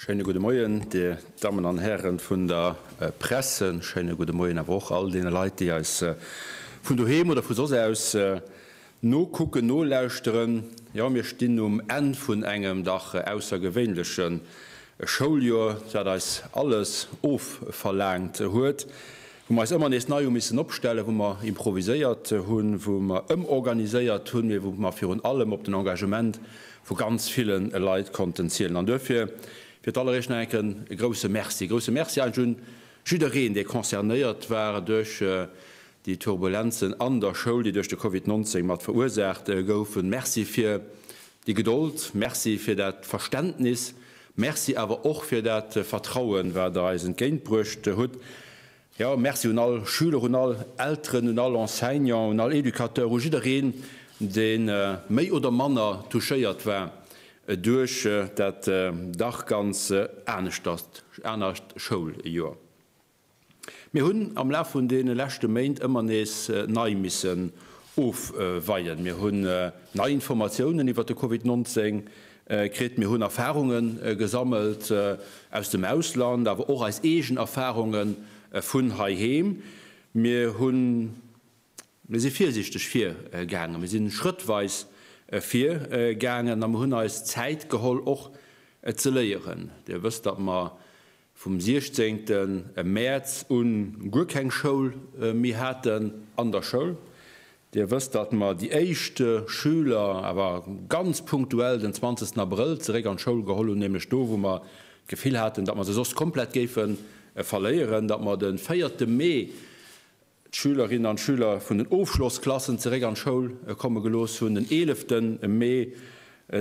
Schéine gudde Moien, Dir Dammen an Hären vun der Presse. Schéine gudde Moien awer och all deene Leit, déi eis vun doheem oder vu soss aus nokucken, nolauschteren. Jo, mir stinn um Enn vun engem dach aussergewéinleche Schouljoer, dat eis alles ofverlaangt huet, wou mer eis ëmmer nees nei hu missen opstellen, wou mer improviséiert hunn, wou mer ëmorganiséiert hunn, mee wou mer virun allem op den Engagement vu ganz ville Leit konnten zielen. An duerfir fir d'alleréischt nach eng Kéier e grouse Merci, e grouse Merci eigentlech un jiddereen, dee concernéiert war duerch déi Turbulenzen an der Schoul, déi duerch de Covid 19 mat verursaacht goufen. Merci fir déi Gedold, Merci fir dat Verständnis, Merci awer och fir dat Vertrauen, wat Der eis entgéintbruecht hutt. Jo, Merci un all Schüler, un all Elteren, un all Enseignant, un all Educateur, u jiddereen, dee méi oder manner touchéiert war duerch dat dach ganz aneschtert Schouljoer. Mir hunn am Laf vun deene leschte Méint ëmmer nees nei missen ofweien. Mir hunn nei Informatiounen iwwert de Covid 19 kritt, mir hunn Erfarunge gesammelt aus dem Ausland, awer och eis eegen Erfarunge vun heiheem. Mir hunn, mir si virsiichteg virgaangen, mir si schrëttweis virgaangen a mir hunn eis Zäit geholl och ze léieren. Dir wësst, datt mer vum 16 Mäerz un guer keng Schoul méi haten an der Schoul. Dir wësst, datt mer déi éischt Schüler awer ganz punktuell den 20 Abrëll zeréck an d'Schoul geholl hunn, nämlech do wou mer d'Gefill haten, datt mer se soss komplett géife verléieren, datt mer de 4 Mee d'Schülerinnen an d'Schüler vun den Ofschlossklassen zeréck an d'Schoul komme gelooss hunn, den 11 Mee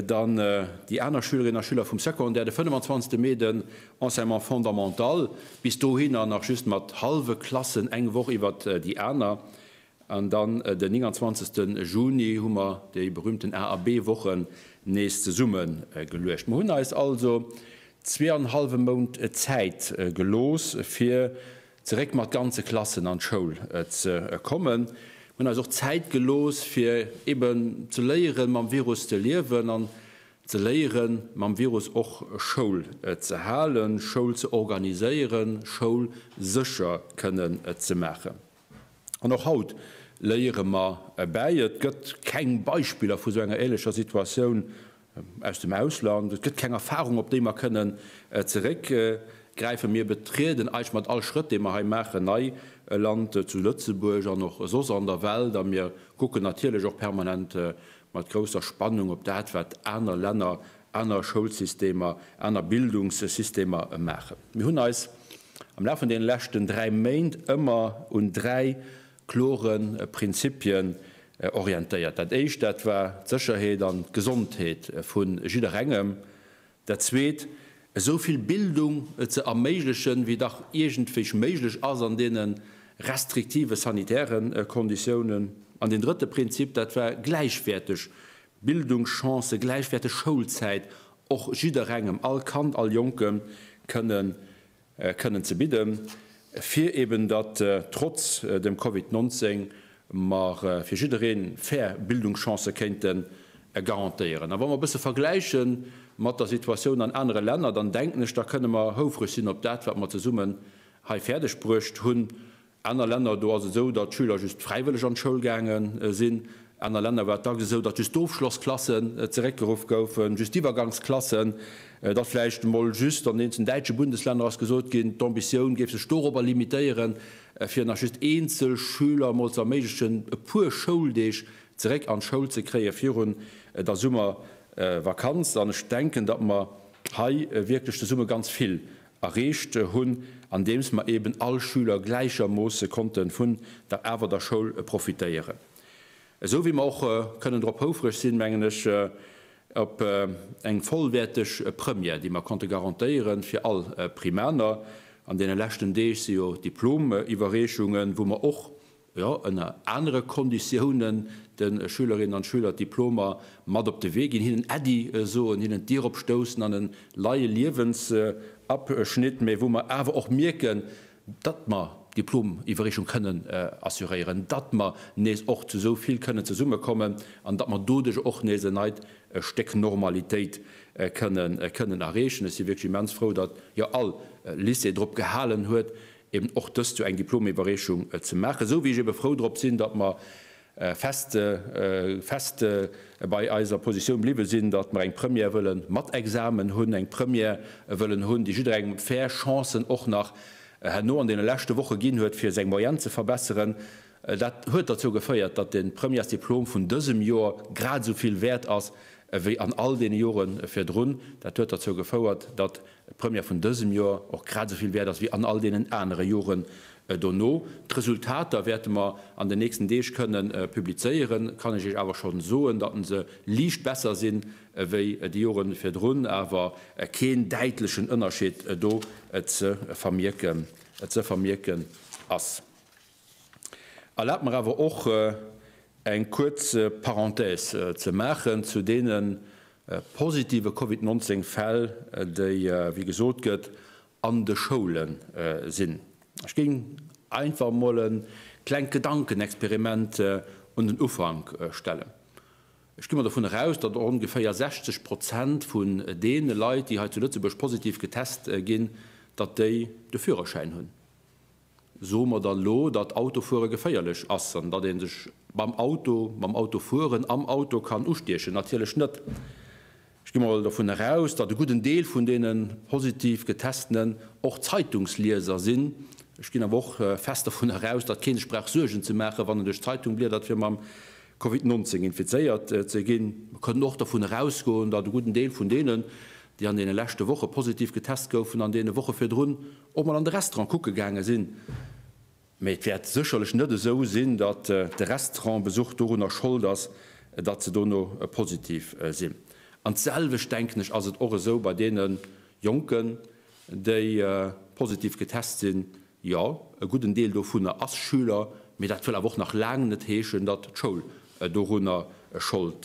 dann déi aner Schülerinnen a Schüler vum Secondaire, de 25 Mee den Enseignement fondamental, bis dohinner nach just mat hallwe Klassen, eng Woch iwwert déi aner, an dann den 29 Juni hu mer déi berühmten A a B-Wochen nees zesumme geluecht. Mer hunn eis also zweeanenhallwe Mount Zäit gelooss, fir zeréck mat ganze Klassen an d'Schoul ze kommen. Mir hunn eis och Zäit gelooss, fir eben ze léieren, mam Virus ze liewen an ze léieren, mam Virus och Schoul ze halen, Schoul ze organiséieren, Schoul sécher kënnen ze maachen. An och haut léiere mer bäi. Et gëtt keng Beispiller vu sou enger ähnlecher Situatioun aus dem Ausland. Et gëtt keng Erfahrung, op déi mer kënnen zeréckgräifen. Mir betrieden eigentlech mat all Schrëtt, dee mer hei maachen, nei Land zu Lëtzebuerg an och soss an der Welt. A mir kucken natierlech och permanent mat grousser Spannung op dat, wat aner Länner, aner Schoulsystemer, aner Bildungssystemer maachen. Mir hunn eis am Laf vun deene leschten 3 Méint ëmmer un 3 klore Prinzipien orientéiert. Dat éischt, dat war d'Sécherheet an d'Gesondheet vu jidderengem. Dat zweet, esou vill Bildung ze erméiglechen, wéi dach iergendwéi méiglech ass an deene restriktive sanitäre Konditiounen. An deen drëtte Prinzip, dat war gläichwäerteg Bildungschancen, gläichwäerteg Schoulzäit och jidderengem, all Kand, all Jonkem kënnen kënnen ze bidden, fir eben datt trotz dem Covid 19 mer fir jidderee fair Bildungschancë kéinte garantéieren. A wa mer e bësse vergläiche mat der Situatioun an anere Länner, dann denken ech, da kënne mer houfreg sinn op dat, wat mer zesummen hei fäerdeg bruecht hunn. Aner Länner, do ass et esou, datt d'Schüler just fräiwëlleg an d'Schoul gaange sinn. Aner Länner war et dacks esou, datt just d'Ofschlossklassen zeréckgeruff goufen, just d'Iwwergangsklassen, datt vläicht emol just an eenzelnen däitsche Bundesländer ass gesot ginn, d'Ambitioun géif sech dorobber limitéieren, fir nach just eenzel Schüler emol ze erméiglechen, e puer Schouldeeg zeréck an d'Schoul ze kréie virun der Summervakanz. An ech denken, datt mer hei wierklech zesumme ganz vill erreecht hunn, andeems mer eben all Schüler gläichermoosse konnte vun der awer der Schoul profitéieren. Esou wéi mer och kënnen drop houfreg sinn, mengen ech, op eng vollwäerteg Première, déi mer konnte garantéiere fir all Primaner. An deene leschten Deeg si jo d'Diplomiwwerreechungen, wou mer och jo, ënner anere Konditiounen de Schülerinnen an Schüler d'Diplomer mat op de Wee ginn, hinnen Äddi soen, hinnen d'Dier opstoussen an en neie Liewensabschnitt, mä wou mer awer och mierken, datt mer d'Diplomiwwerreechung kënnen assuréieren, datt mer nees och zu esou vill kënnen zesummekommen an datt mer doduerch och nees en neit. e Stéck Normalitéit kënnen erreechen. Ech si wierklech immens frou, datt jo all Lycée drop gehalen huet, eben och dëst Joer eng Diplomiwwerreechung ze maachen, esou wéi ech ebe frou drop sinn, datt mer fest fest bei eiser Positioun bliwwe sinn, datt mer eng Première wëlle mat Examen hunn, eng Première wëllen hunn, déi jidderengem fair Chancen och nach herno an deene leschte Woche ginn huet, fir seng Moyenne ze verbesseren. Dat huet derzou geféiert, datt de Premièresdiplom vun dësem Joer grad esou vill wäert ass wéi an all deene Jore virdrun. Dat huet derzou gefouert, datt d'Première vun dësem Joer och grad esou vill wäert ass wéi an all deenen anere Joren dono. D'Resultater wäerte mer an den nächsten Deeg kënne publizéieren. Kann ech Iech awer schonn soen, datt se liicht besser sinn wéi déi Jore virdrun, awer keen däitlechen Ënnerscheed do ze vermierken ze vermierken ass. Erlaabt mer awer och eng kuerz Parenthèse ze maachen zu deene positive Covid 19 Fäll, déi, wéi gesot gëtt, an de Schoule sinn. Ech géing einfach emol e klengt Gedankenexperiment un den Ufank stellen. Ech gi mol dovun eraus, datt ongeféier 60 Prozent vun deene Leit, déi hei zu Lëtzebuerg positiv getest ginn, datt déi de Führerschäin hunn. Soe mer dann elo, datt Autofuere geféierlech ass an datt ee sech beim Auto, mam Autofueren, am Auto kann ustiechen? Natierlech net. Ech gi mol dovun eraus, datt e gudden Deel vun deene positiv Getestenen och Zeitungslieser sinn. Ech ginn awer och fest dovun eraus, datt kee sech brauch Suergen ze maachen, wann en duerch d'Zeitung bliedert, fir mam Covid 19 infizéiert ze ginn. Mer kënnen och dovun erausgoen, datt e gudden Deel vun deenen, déi an deene leschte Woche positiv getest goufen, an deene Woche virdrun och mol an de Restaurant kucke gaange sinn. Mee et wäert sécherlech net esou sinn, datt de Restaurantbesuch dorunner Schold ass, datt se dono positiv sinn. An d'selwecht, denken ech, ass et och esou bei deene Jonken, déi positiv getest sinn. Jo, e gudden Deel dovunner ass Schüler, mee dat wëll awer och nach laang net heeschen, datt d'Schoul dorunner Schold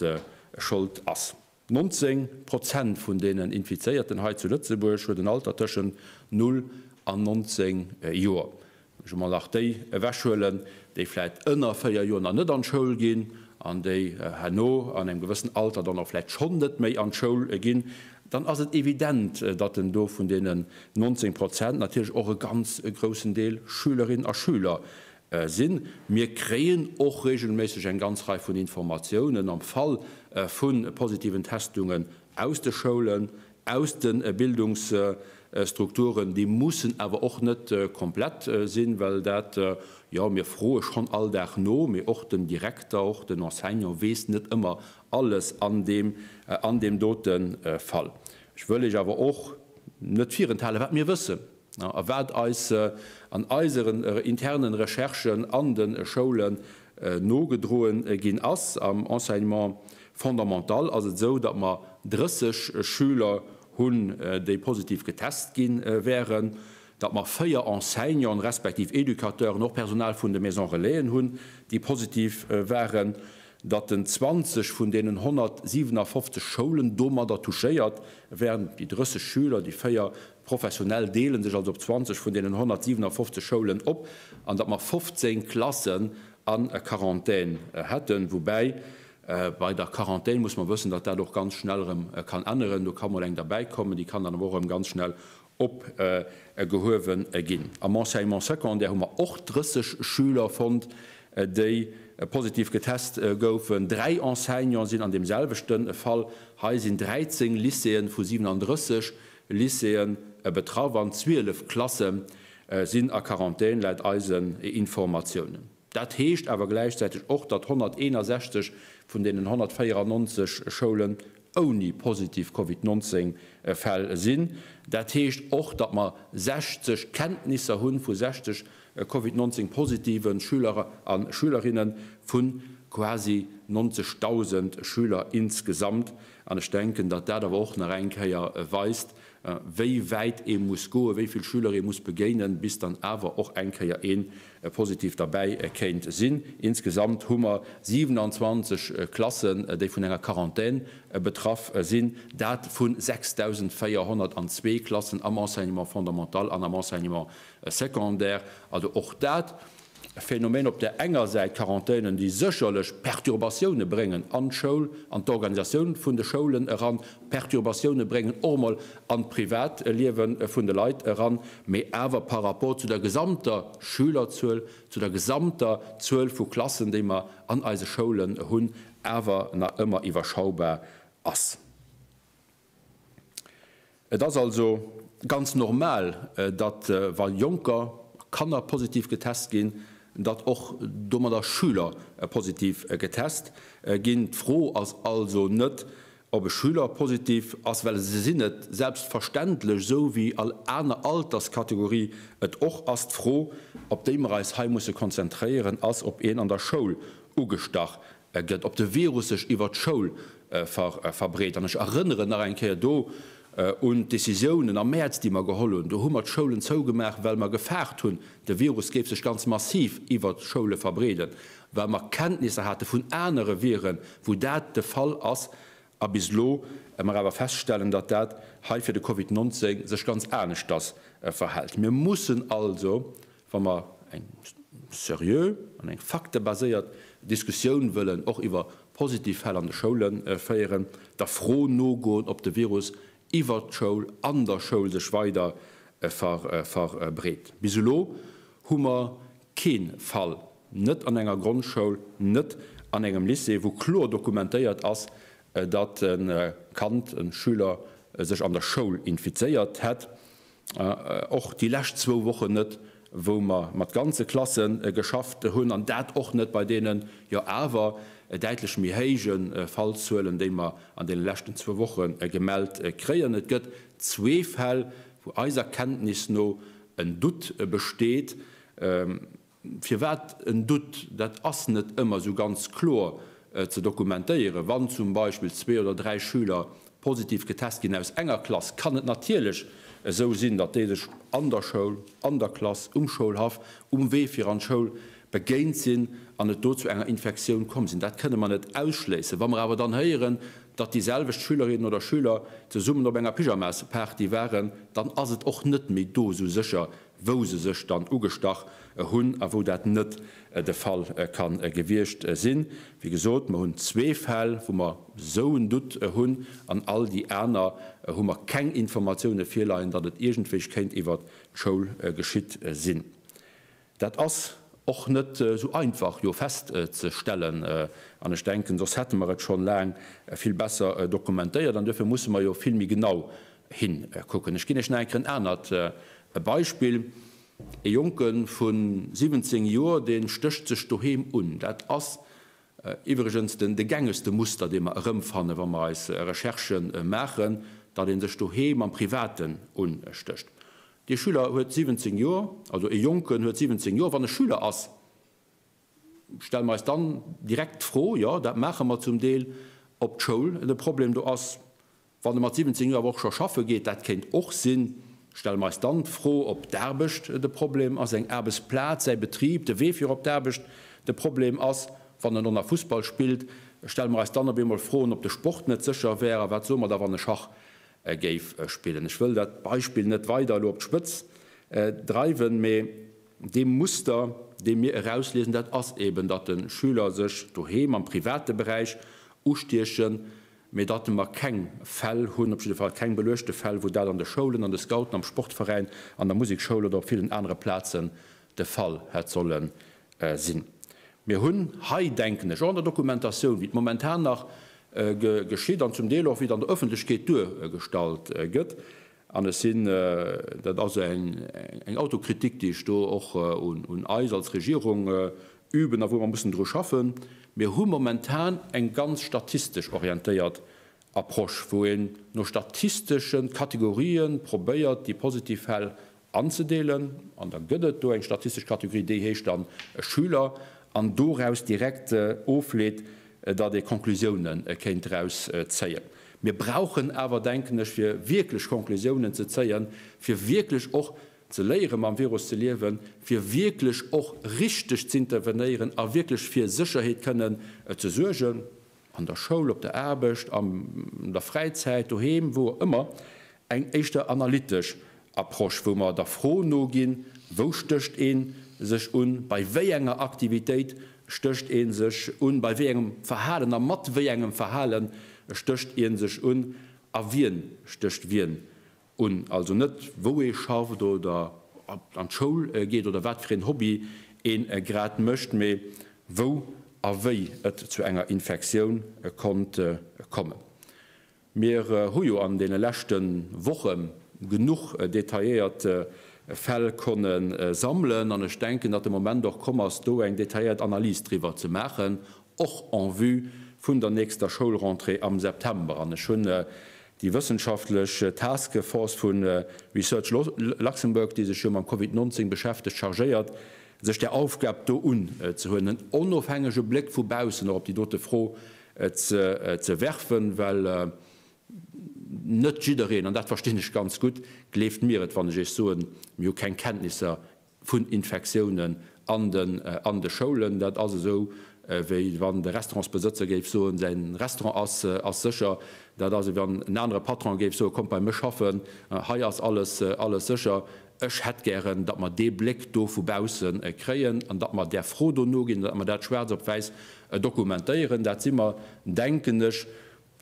ass. 19 Prozent vun deenen Infizéierten hei zu Lëtzebuerg huet en Alter tëschent 0 an 19 Joer. Wann ech emol nach déi ewechhuelen, déi vläit ënner 4 Joer nach net an d'Schoul ginn an déi herno an engem gewëssen Alter dann och vläit schonn net méi an d'Schoul ginn, dann ass et evident, datt en do vun deenen 19 Prozent natierlech och e ganz groussen Deel Schülerinnen a Schüler Sinn. Mir kréien och regelméisseg eng ganz Rei vun Informatiounen am Fall vu positiven Testungen aus de Schoulen, aus de Bildungsstrukturen. Déi mussen awer och net komplett sinn, well dat, jo, mir froe schonn all Dag no, mee och den Direkter, och den Enseignant weess net ëmmer alles an deem, an deem dote Fall. Ech wëll Iech awer och net virenthalen, wat mir wëssen. A wat eis an eiseren internen Recherchen an de Schoulen nogedroen ginn ass, am Enseignement fondamental ass et esou, datt mer 30 Schüler hunn, déi positiv getest gi wären, datt mer 4 Enseignanten respektiv Educateuren, och Personal vun de Maisons Relaisen hunn, déi positiv waren, datt en 20 vun deenen 157 Schoulen domadder touchéiert wären, déi 30 Schüler, déi 4 Professionell deele sech also op 20 vun deenen 157 Schoulen op, an datt mer 15 Klassen a Quarantän hätten. Woubäi bei der Quarantän muss mer wëssen, datt dat och ganz schnell erëm kann änneren. Do ka mol eng derbäikommen, déi kann dann awer och erëm ganz schnell opgehuewe ginn. Am Enseignement secondaire hu mer och 30 Schüler fonnt, déi positiv getest goufen. Dräi Enseignante sinn an deem selwechte Fall. Hei sinn 13 Lycéeë vu 37 Lycéeë betraff an 12 Klasse sinn a Quarantän, laut eisen Informatiounen. Dat heescht awer gläichzäiteg och, datt 161 vun deenen 194 Schoulen ouni positiv Covid 19 Fäll sinn. Dat heescht och, datt mer 60 Kenntnisser hunn vu 60 Covid 19 positive Schüler a Schülerinne vu quasi 90.000 Schüler insgesamt. An ech denken, datt dat awer och nach eng Kéier weist, wéi wäit ee muss goen, wéi vill Schüler ee muss begéinen, bis dann awer och eng Kéier ee positiv derbäi kéint sinn. Insgesamt hu mer 27 Klassen, déi vun enger Quarantän betraff sinn, dat vu 6.402 Klassen am Enseignement fondamental an am Enseignement secondaire. Also och dat. Phänomen op där enger Säit Quarantänen, déi sécherlech Perturbatioune bréngen an d'Schoul, an d'Organisatioun vun de Schoulen eran, Perturbatioune bréngen och emol an d'Privatliewe vun de Leit eran, mee awer par rapport zu der gesamter Schülerzuel, zu der gesamter Zuel vu Klassen, déi mer an eise Schoulen hunn, awer nach ëmmer iwwerschaubar ass. Et ass also ganz normal, datt wa Jonker, Kanner positiv getest ginn, datt och domadder Schüler positiv getest ginn. D'Fro ass also net, ob e Schüler positiv ass, well se sinn et selbstverständlech, esou wéi all aner Alterskategorie et och ass. D'Fro, op déi mer eis hei musse konzentréieren, ass, ob een an der Schoul ugestach gëtt, ob de Virus sech iwwert d'Schoul verbreet. An ech erënneren nach eng Kéier do un d'Décisiounen am Mäerz, déi mer geholl hunn. Do hu mer d'Schoulen zougemaach, well mer gefaart hunn, de Virus géif sech ganz massiv iwwert d'Schoule verbreeden, well mer Kenntnisser hate vun anere Viren, wou dat de Fall ass. A bis elo mer awer feststellen, datt dat hei fir de Covid 19 sech ganz aneschters verhält. Mir mussen also Wa mer eng seriö an eng faktebaséiert Diskussioun wëllen och iwwer positiv Fäll an de Schoule féieren, der Fro nogoen, ob de Virus iwwert d'Schoul, an der Schoul sech weider verbreet. Bis elo hu mer kee Fall, net an enger Grondschoul, net an engem Lycée, wou kloer dokumentéiert ass, datt e Kand, e Schüler sech an der Schoul infizéiert hätt. Och déi lescht zwou Wochen net, wou mer mat ganze Klasse geschafft hunn, an dat och net bei deenen jo awer däitlech méi héije Fallzuelen, déi mer an deene leschten zwou Woche gemellt kréien. Et gëtt zwee Fäll, wou eiser Kenntnis no en Doute besteet. Firwat en Doute? Dat ass net ëmmer esou ganz kloer ze dokumentéieren. Wann zum Beispill zwee oder dräi Schüler positiv getest ginn aus enger Klass, kann et natierlech esou sinn, datt déi sech an der Schoul, an der Klass, um Schoulhaff, um Wee fir an d'Schoul begéint sinn an et do zu enger Infektioun komm sinn. Dat kënne mer net ausschléissen. Wa mer awer dann héieren, datt déi selwecht Schülerinnen oder Schüler zesummen op enger Pyjamasparty waren, dann ass et och net méi do esou sécher, wou se sech dann ugestach hunn a wou dat net de Fall ka gewiescht sinn. Wéi gesot, mer hunn zwee Fäll, wou mer esou en Doute hunn, an all déi aner hu mer keng Informatioune virleien, datt et iergendwéi kéint iwwert d'Schoul geschitt sinn. Dat ass och net esou einfach jo festzestellen, an ech denken, soss hätte mer et schonn laang vill besser dokumentéiert. An duerfir musse mer jo vill méi genau hinkucken. Ech ginn Iech nach eng Kéier en anert Beispill, E Jonke vu 17 Joer, dee stécht sech doheem un. Dat ass iwwregens den de gängegste Muster, dee mer erëmfannen, wa mer eis Recherchë maachen, datt ee sech doheem am Privaten unstécht. Dee Schüler huet 17 Joer, also e Jonken huet 17 Joer. Wann e Schüler ass, stelle mer eis dann direkt d'Fro, jo, dat maache mer zum Deel, ob d'Schoul de Problem do ass. Wann e mat 17 Joer awer och scho schaffe geet, dat kéint och sinn, stelle mer eis dann d'Fro, ob d'Aarbecht de Problem ass, eng Aarbechtsplaz, säi Betrib, de Wee fir op d'Aarbecht de Problem ass. Wann en och nach Fussball spillt, stelle mer eis dann op eemol Froen, ob de Sport net sécher wär a wat soe mer da, wann e Schach géif spillen. Ech wëll dat Beispill net weider elo op d'Spëtz dreiwen, mee dee Muster, dee mir erausliesen, dat ass eeben, datt de Schüler sech doheem am private Beräich ustiechen, mee datt mer keng Fäll hunn, op jidde Fall keng beluechte Fäll, wou dat an de Schoulen, an de Scouten, am Sportveräin, an der Musekschoul oder op villen anere Plazen de Fall hätt solle sinn. Mir hunn hei, denken ech, och an der Dokumentatioun, wéi et momentan nach geschitt an zum Deel och wéi et an der Öffentlechkeet duergestallt gëtt, An ech sinn, dat ass eng Autokritik, déi ech do och un eis als Regierung üben a wou mer mussen dru schaffen, mir hu momentan eng ganz statistesch orientéiert Approche, wou een no statistesche Kategorië probéiert, déi positiv Fäll anzedeelen. An da gëtt et do eng statistesch Kategorie, déi heescht dann Schüler, an doraus direkt ofleet, datt ee Konklusiounen kéint draus zéien. Mir brauchen awer, denken ech, fir wierklech Konklusiounen ze zéien, fir wierklech och ze léiere mam Virus ze liewen, fir wierklech och richteg z'intervenéieren a wierklech fir Sécherheet kënnen ze suergen, an der Schoul, op der Aarbecht, an der Fräizäit, doheem, wou och ëmmer, eng éischter analytesch Approche, wou mer der Fro noginn, Wou stécht een? sech un, bei wéi enger Aktivitéit stécht ee sech un, bei wéi engem Verhalen a mat wéi engem Verhale stécht ee sech un a wien stécht wien un. Also net wou ee schafft oder an d'Schoul geet oder wat fir een Hobby ee grad mécht, mee wou a wéi et zu enger Infektioun konnt kommen. Mir hu jo an deene leschte Woche genuch detailléiert Fäll konne sammelen an ech denken, datt de Moment och komm ass, do eng detailléiert Analys driwwer ze maachen, och en vue vun der nächster Schoulrentrée am September. An ech hunn déi wëssenschaftlech Task Force vu Research Luxembourg, déi sech jo mam Covid 19 beschäftegt, chargéiert, sech där Aufgab do unzehuelen, en onofhängege Bléck vu baussen och op déi dote Fro ze werfen, well net jiddereen, an dat verstinn ech ganz gutt, gleeft mir et, wann ech Iech soen, mir hu keng Kenntnisser vun Infektiounen an den an de Schoulen. Dat ass esou, wéi wann de Restaurantsbesëtzer géif soen, säi Restaurant ass ass sécher. Dat ass, wéi wann en anere Patron géif soen, kommt bei mech schaffen, hei ass alles alles sécher. Ech hätt gären, datt mer dee Bléck do vu bausse kréien an datt mer där Fro do noginn, datt mer dat schwaarz op wäiss dokumentéieren. Dat si mer, denken ech,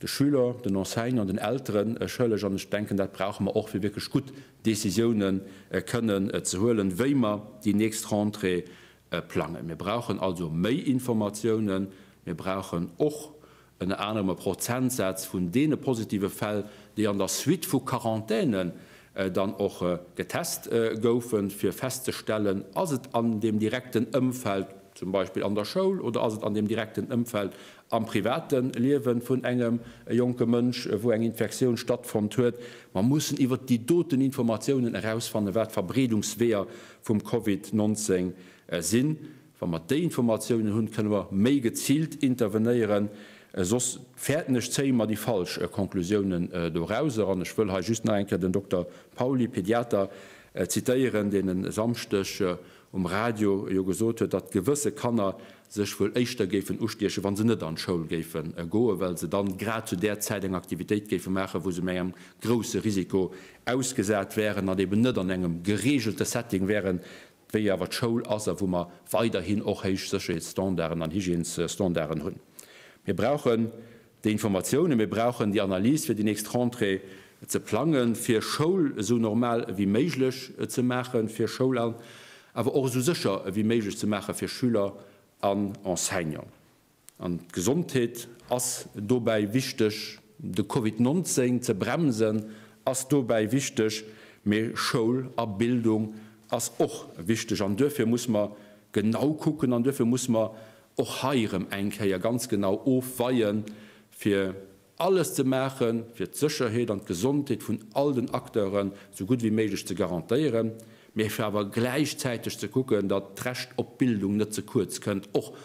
de Schüler, den Enseignanten, den Eltere schëlleg. An ech denken, dat brauche mer och, fir wierklech gutt Décisiounen kënnen ze huelen, wéi mer déi nächst Rentrée plangen. Mir brauchen also méi Informatiounen. Mir brauchen och ënner anerem e Prozentsaz vun deene positive Fäll, déi an der Suite vu Quarantänen dann och getest goufen, fir festzestellen, Ass et an deem direkten Ëmfeld, zum Beispill an der Schoul, oder ass et an deem direkten Ëmfeld am private Liewe vun engem jonke Mënsch, wou eng Infektioun stattfonnt huet? Mer mussen iwwert déi doten Informatiounen erausfannen, wat d'Verbreedungsweeër vum Covid 19 sinn. Wa mer déi Informatiounen hunn, kënne mer méi geziilt intervenéieren. Soss fäerten ech, zéie mer déi falsch Konklusiounen dorauser. An ech wëll hei just nach eng Kéier den Dokter Pauly, Pediater, zitéieren, deen e Samschdeg um Radio jo gesot huet, datt gewësse Kanner sech wuel éischter géifen ustiechen, wa se net an d'Schoul géife goen, well se dann grad zu där Zäit eng Aktivitéit géife maachen, wou se méi engem grousse Risiko ausgesat wären an eben net an engem geregelte Setting wären, wéi awer d'Schoul ass a wou mer weiderhin och héich Sécherheetsstandarden an Hygiènesstandarden hunn. Mir brauchen déi Informatiounen, mir brauchen déi Analys, fir déi nächst Rentrée ze plangen, fir Schoul esou normal ewéi méiglech ze maachen, fir Schoul an awer och esou sécher ewéi méiglech ze maache fir Schüler an Enseignant. An d'Gesondheet ass dobäi wichteg, de Covid 19 ze bremsen ass dobäi wichteg, mee Schoul a Bildung ass och wichteg. An duerfir muss mer genau kucken an duerfir muss mer och hei erëm eng Kéier ganz genau ofweien, fir alles ze maachen, fir d'Sécherheet an d'Gesondheet vun all den Acteuren esou gutt wéi méiglech ze garantéieren, mee fir awer gläichzäiteg ze kucken, datt d'Recht op Bildung net ze kuerz kënnt, och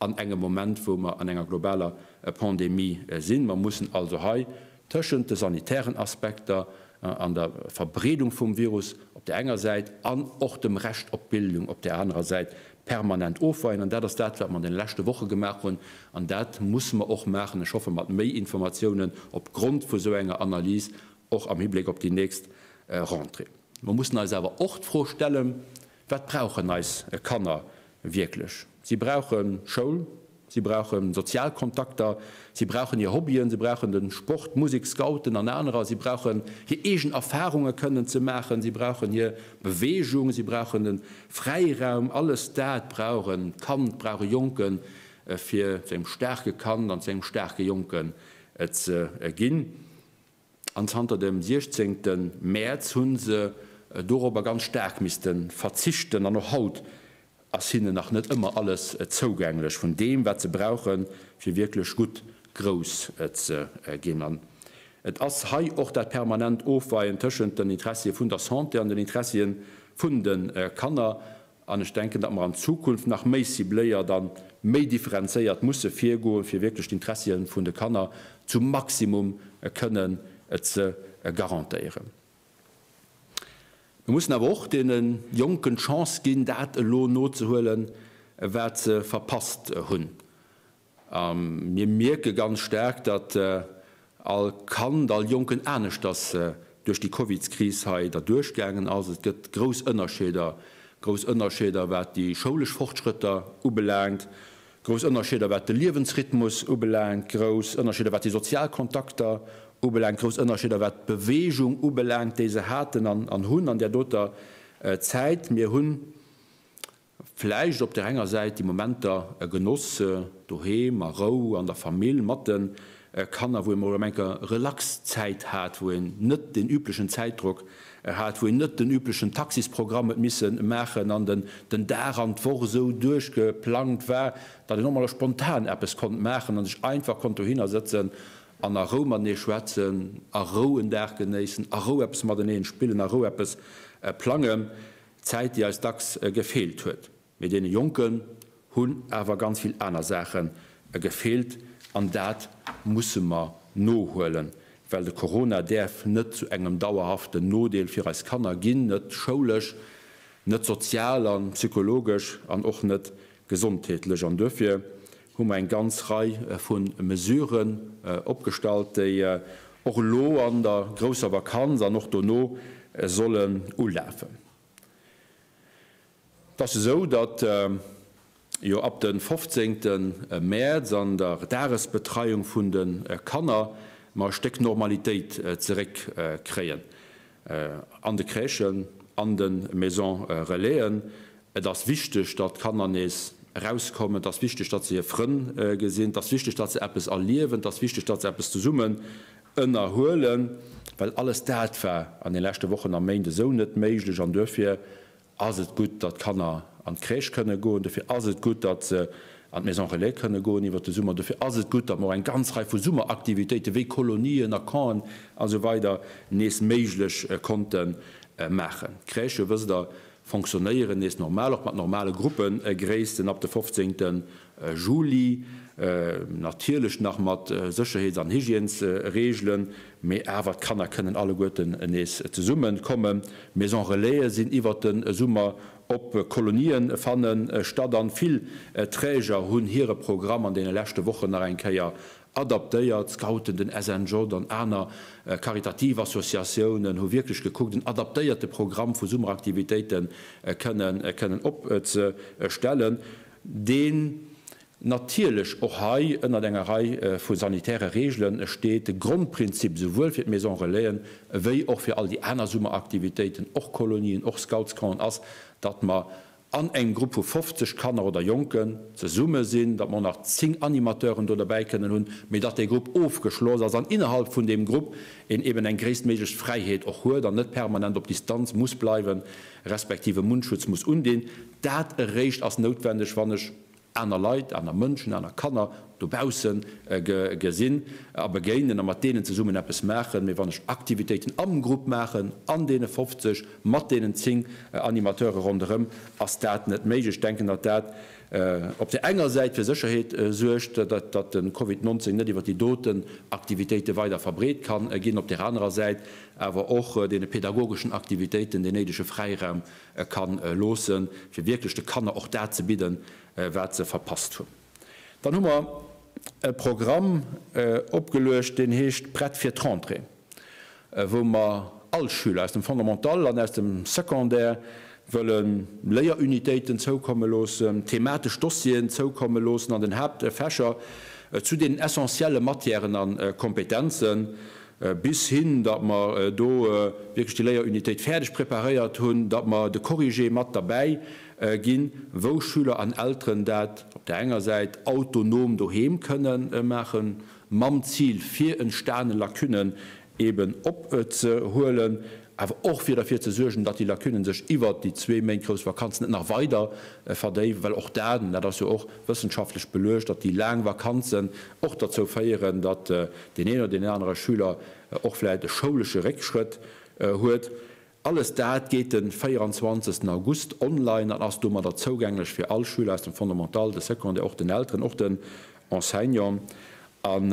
an engem Moment, wou mer an enger globaler Pandemie sinn. Mer mussen also hei tëschent de sanitären Aspekter an der Verbreedung vum Virus op där enger Säit an och dem Recht op Bildung op där anerer Säit permanent ofweien. An dat ass dat, wat mer an deene leschte Woche gemaach hunn. An dat musse mer och maachen, ech hoffe mat méi Informatiounen opgrond vu sou enger Analys, och am Hibléck op déi nächst Rentrée. Mer mussen eis awer och d'Fro stellen, Wat brauchen eis Kanner wierklech? Si brauche Schoul, si brauche sozial Kontakter, si brauchen hir Hobbyen, si brauchen de Sport, Musek, Scouten an anerer, si brauchen hir eegen Erfarunge kënnen ze maachen, si brauchen hir Beweegung, si brauchen de Fräiraum. Alles dat brauch e Kand, brauch e Jonken, fir zu engem staarke Kand an zu engem staarke Jonken ze ginn. An zanter dem 16 Mäerz hu se dorobber ganz staark misste verzichten. An och haut ass hinnen nach net ëmmer alles zougänglech vun deem, wat se brauchen, fir wierklech gutt grouss ze ginn. An et ass hei och dat permanent Ofweien tëschent den Interessie vun der Santé an den Interessie vun de Kanner. An ech denken, datt mer an Zukunft nach méi cibléiert a méi differenzéiert musse virgoen, fir wierklech d'Interessie vun de Kanner zum Maximum kënnen ze garantéieren. Mir mussen awer och deene Jonken d'Chance ginn, dat elo nozehuelen, wat se verpasst hunn. A mir mierke ganz staark, datt all Kand, all Jonken aneschters duerch déi Covidskris hei derduerch gaangen ass. Et gëtt grouss Ënnerscheeder. Grouss Ënnerscheeder wat déi schoulesch Fortschrëtter ubelaangt, grouss Ënnerscheeder wat de Liewensrhythmus ubelaangt, grouss Ënnerscheeder wat déi sozial Kontakter ubelaangt, grouss Ënnerscheeder wat d'Beweegung ubelaangt, déi se haten an hunn an där doter Zäit. Mir hunn Vläicht op där enger Säit déi Momenter genoss, doheem a Rou an der Famill mat de Kanner, wou ee mol erëm eng Kéier relax Zäit hat, wou een net deen üblechen Zäitdrock hat, wou een net den üblechen Taxisprogramm huet misse maachen an den den Dag an d'Woch esou duerchgeplangt war, datt een och mol spontan eppes konnt maachen a sech einfach konnt dohinner sëtzen an a Rou matenee schwätzen, a Rou en Dag genéissen, a Rou eppes mateneen spillen, a Rou eppes plangen. Zäit, déi eis dacks gefeelt huet. Mee deene Jonken hunn awer ganz vill aner Saache gefeelt an dat musse mer nohuelen, well de Corona däerf net zu engem dauerhaften Nodeel fir eis Kanner ginn, net schoulesch, net sozial a psychologesch an och net gesondheetlech. An duerfir hu mer eng ganz Rei vu Mesuren opgestallt, déi och elo an der grousser Vakanz an och dono sollen ulafen. Et ass esou, datt jo ab de 15. Mäerz an der Dagesbetreiung vun de Kanner mer e Stéck Normalitéit zeréckkréien an de Crèchen, an de Maisons Relaisen. Et ass wichteg, datt d'Kanner nees erauskommen. Et ass wichteg, datt se hir Frënn gesinn. Et ass wichteg, datt se eppes erliewen. Et ass wichteg, datt se eppes zesummen ënnerhuelen, well alles dat war an de leschte Wochen a Méint esou net méiglech. An duerfir ass et gutt, datt d'Kanner an d'Crèche kënne goen. Dofir ass et gutt, datt se an d'Maison Relais kënne goen iwwert de Summer. Dofir ass et gutt, datt mer och eng ganz Rei vu Summeraktivitéiten, wéi Kolonien a Campen a sou weider nees méiglech konnte maachen. D'Crèchë, wësst Der, fonctionnéieren nees normal, och mat normale Gruppegréissten ab de 15. Juli, natierlech nach mat Sécherheets an Hygiènesreegelen, mee awer d'Kanner kënnen alleguerten nees zesumme kommen. Maison Relaisen sinn iwwert de Summer op, Kolonien fanne statt an vill Träger hunn hire Programm an deene leschte Wochen nach eng Kéier Adaptéiert, d'Scouten, den SNJ an aner karitativ Associatiounen hu wierklech gekuckt, en adaptéierte Programm vu Summeraktivitéite kënnen opzestellen, deen natierlech och hei ënnert enger Rei vu sanitäre Reegele steet. De Grondprinzip esouwuel fir d'Maison Relaisen ewéi och fir all déi aner Summeraktivitéiten, och Kolonien, och Scoutscampen, ass, datt mer an engem Grupp vu 50 Kanner oder Jonken zesumme sinn, datt mer och nach 10 Animateuren do derbäi kënnen hunn, mee datt dee Grupp ofgeschloss ass an innerhalb vun deem Grupp een eben eng gréisstméiglech Fräiheet och huet an net permanent op Distanz muss bleiwen, respektiv e Mundschutz muss undinn. Dat eréischt ass noutwendeg, wann ech aner Leit, aner Mënschen, aner Kanner dobausse gesinn a begéinen a mat deenen zesummen eppes maachen. Mee wann ech Aktivitéiten am Grupp maachen, an deene 50, mat deenen 10 Animateure ronderëm, ass dat net méiglech. Ech denken, datt dat op där enger Säit fir Sécherheet suergt, datt de Covid 19 net iwwer déi doten Aktivitéite weider verbreet ka ginn, op där anerer Säit awer och deene pedagogeschen Aktivitéiten deen néidege Fräiraum ka loossen, fir wierklech de Kanner och dat ze bidden, wat se verpasst hunn. Dann hu mer e Programm opgeluecht, deen heescht Prett fir d'Rentrée, wou mer all Schüler aus dem Fondamental an aus dem Secondaire wëlle Léierunitéiten zoukomme loossen, thematesch Dossieren zoukomme loossen an den Haaptfächer zu deenen essentielle Matièren a Kompetenzen, Bis hin, datt mer do wierklech déi Léierunitéit fäerdeg preparéiert hunn, datt mer de Corrigé mat derbäi ginn, wou Schüler an Elteren dat op där enger Säit autonom doheem kënne maachen, mam Zil fir entstane Lacunnen eeben opzehuelen, awer och fir derfir ze suergen, datt déi Lacunnen sech iwwert déi zwee Méint grouss Vakanz net nach weider verdéiwen, well och dat, an dat ass jo och wëssenschaftlech beluecht, datt déi laang Vakanzen och derzou féieren, datt deen een oder deen anere Schüler och vläicht e schoulesche Réckschrëtt huet. Alles dat geet de 24 August online an ass domadder zougänglech fir all Schüler aus dem Fondamental, de Secondaire, och den Elteren, och den Enseignanten. An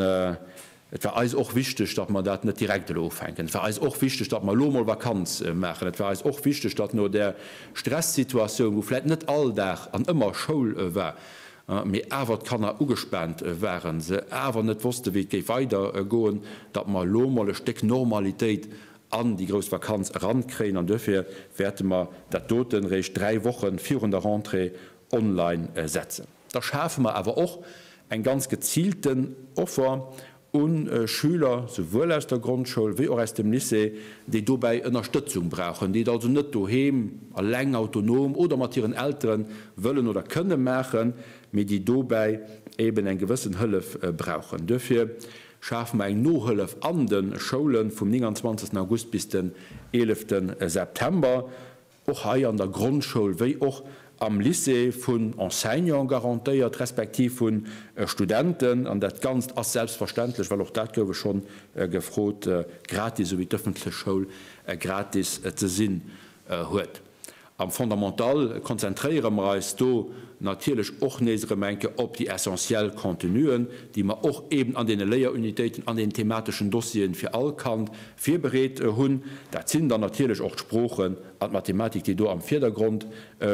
et war eis och wichteg, datt mer dat net direkt elo ufänken. Et war eis och wichteg, datt mer elo emol Vakanz maachen. Et war eis och wichteg, datt no där Stressituatioun, wou vläicht net all Dag an ëmmer Schoul war, mee awer d'Kanner ugespaant waren, se awer net wosste wéi et géif weidergoen, datt mer elo emol e Stéck Normalitéit. an déi grouss Vakanz erankréien. An duerfir wäerte mer dat doten eréischt 3 Woche virun der Rentrée online setzen. Da schafe mer awer och eng ganz geziilten Offer u Schüler, souwuel aus der Grondschoul wéi och aus dem Lycée, déi dobäi Ënnerstëtzung brauchen, déi et also net doheem eleng, autonom oder mat hiren Eltere wëllen oder kënne maachen, mee déi dobäi eben eng gewëssen Hëllef brauchen. Duerfir schafe mer eng Nohëllef an de Schoule vum 29 August bis den 11 September. Och hei an der Grondschoul wéi och am Lycée vun Enseignante garantéiert, respektiv vu Studenten. An dat Ganzt ass selbstverständlech, well och dat gouf ech schonn gefrot, gratis, esou wéi d'ëffentlech Schoul gratis ze sinn huet. Am Fondamental konzentréiere mer eis do natierlech och nees erëm eng Kéier op déi essentiell Contenuen, déi mer och eben an deene Léierunitéiten, an den themateschen Dossieren fir all Kand virbereet hunn. Dat sinn dann natierlech och d'Sproochen an d'Mathematik, déi do am Virdergrond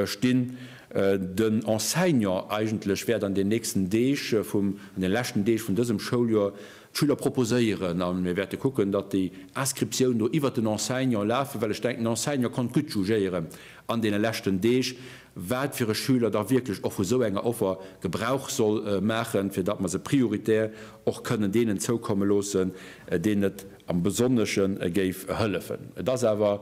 stinn. Den Enseignant eigentlech wäert an den nächsten Deeg vum, an den leschten Deeg vun dësem Schouljoer d'Schüler proposéieren a mir wäerte kucken, datt déi Inscriptioun do iwwert den Enseignant lafen, well ech denken, den Enseignant konnt gutt jugéieren an deene leschten Deeg, wat fir e Schüler da wierklech och vu sou enger Offer Gebrauch soll maachen, fir datt mer se prioritär och kënnen deenen zoukomme loossen, deenen et am Besonnesche géif hëllefen. Et ass awer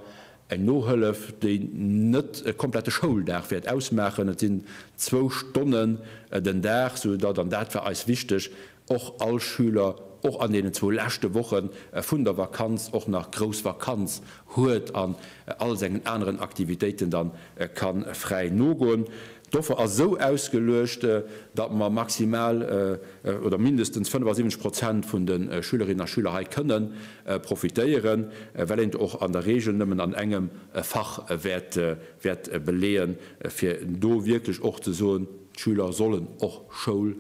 eng Nohëllef, déi net e komplette Schouldag wäert ausmaachen. Et sinn zwou Stonnen den Dag, sou datt, an dat war eis wichteg, och all Schüler och an deenen zwou leschte Woche vun der Vakanz och nach grouss Vakanz huet an all sengen aneren Aktivitéiten dann ka fräi nogoen. D'Offer ass esou ausgeluecht, datt mer maximal oder mindestens 75 Prozent vun de Schülerinnen a Schüler hei kënne profitéieren, well een et och an der Regel nëmmen an engem Fach wäert beleeën, fir do wierklech och ze soen, d'Schüler sollen och Schoul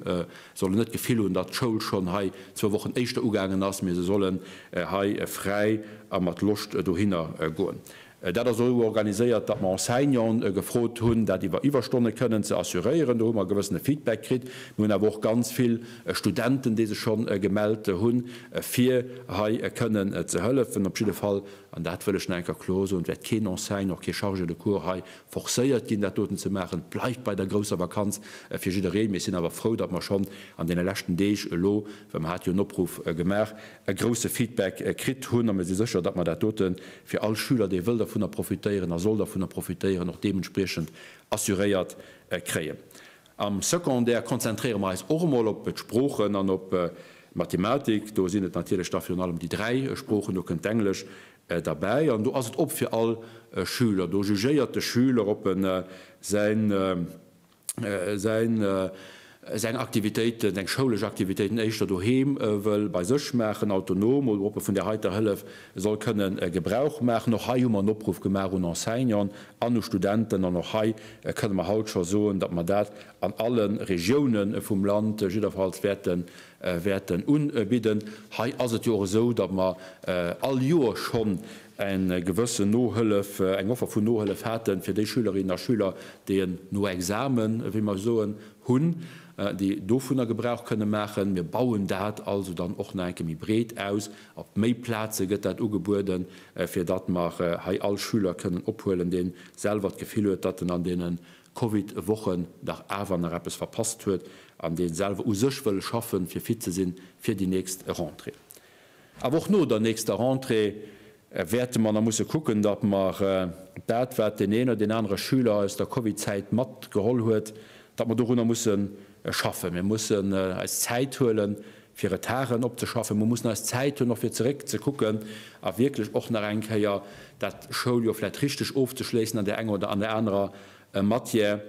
sollen net d'Gefill hunn, datt d'Schoul schonn hei zwou Wochen éischter ugaangen ass, mee se sollen hei fräi a mat Loscht dohinner goen. Dat ass esou organiséiert, datt mer Enseignanten gefrot hunn, dat iwwer Iwwerstonne kënnen ze assuréieren. Do hu mer e gewëssene Feedback kritt. Mir hunn awer och ganz vill Studenten, déi sech scho gemellt hunn, fir hei kënnen ze hëllefen. Op jidde Fall, an dat wëll ech nach eng Kéier kloer soen, wäert keen Enseignant, och kee Chargé de cours hei forcéiert ginn, dat doten ze maachen. Et bleift bei der grousser Vakanz fir jiddereen. Mir sinn awer frou, datt mer schonn an deene leschten Deeg elo, well mer hate jo en Opruff gemaach, e grouse Feedback kritt hunn. A mir si sécher, datt mer dat dote fir all Schüler, dee wëll dervunner profitéieren a soll dervunner profitéieren, och deementspriechend assuréiert kréien. Am Secondaire konzentréiere mer eis och emol op d'Sproochen an op d'Mathematik. Do sinn et natierlech da virun allem déi dräi Sproochen, do kënnt d'Englesch derbäi an do ass et op fir all Schüler. Do jugéiert de Schüler, ob en säin, säin, seng Aktivitéiten, seng schoulesch Aktivitéiten éischter doheem wëll bei sech maachen, autonom, oder ob e vun där heiter Hëllef soll kënnen Gebrauch maachen. Och hei hu mer en Opruff gemaach un Enseignanten an u Studenten an och hei kënne mer haut scho soen, datt mer dat an alle Regiounen vum Land jiddwerfalls wäerten wäerten unbidden. Hei ass et jo och esou, datt mer all Joer schonn eng gewëssen Nohëllef, eng Offer vun Nohëllef haten, fir déi Schülerinnen a Schüler, déi en Noexamen, wéi mer soen, hunn, déi dovunner Gebrauch kënne maachen. Mir bauen dat also dann och nach eng Kéier méi breet aus. Op méi Plaze gëtt dat ugebueden, fir datt mer hei all Schüler kënnen ophuelen, dee selwer d'Gefill huet, datt en an deene Covid-Wochen dach awer nach eppes verpasst huet an dee selwer u sech wëll schaffen, fir fit ze sinn fir déi nächst Rentrée. Awer och no der nächster Rentrée wäerte mer nach musse kucken, datt mer dat, wat deen een oder deen anere Schüler aus der Covid-Zäit matgeholl huet, datt mer dorunner musse schaffen. Mir mussen eis Zäit huelen, fir Retarden opzeschaffen. Mer mussen eis Zäit hunn, och fir zeréck ze kucken a wierklech och nach eng Kéier dat Schouljoer vläicht richteg ofzeschléissen an där enger oder an där anerer Matière.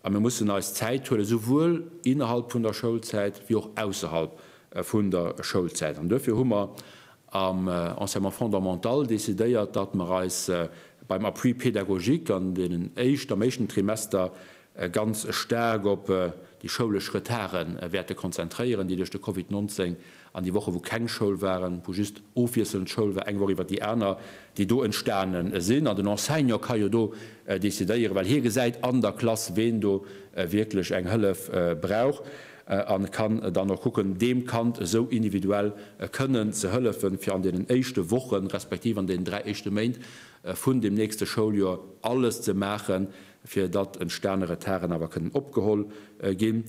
A mir mussen eis Zäit huelen, souwuel innerhalb vun der Schoulzäit wéi och ausserhalb vun der Schoulzäit. An duerfir hu mer am Enseignement fondamental decidéiert, datt mer eis beim Appui pédagogique an deenen éischt, am éischten Trimester ganz staark op déi schoulesch Retarde wäerte konzentréieren, déi duerch de Covid 19 an déi Woche wou keng Schoul waren, wou just ofwiesselnd Schoul war, eng Woch iwwer déi aner, déi do entstane sinn. An den Enseignant ka jo do decidéieren, well hie gesäit an der Klass, ween do wierklech eng Hëllef brauch. a kann dann och kucken, deem Kand esou individuell kënnen ze hëllefen, fir an deenen éischte Wochen, respektiv an deenen 3 éischte Méint vun deem nächste Schouljoer alles ze maachen, fir datt entstane Retarden awer kënnen opgeholl ginn.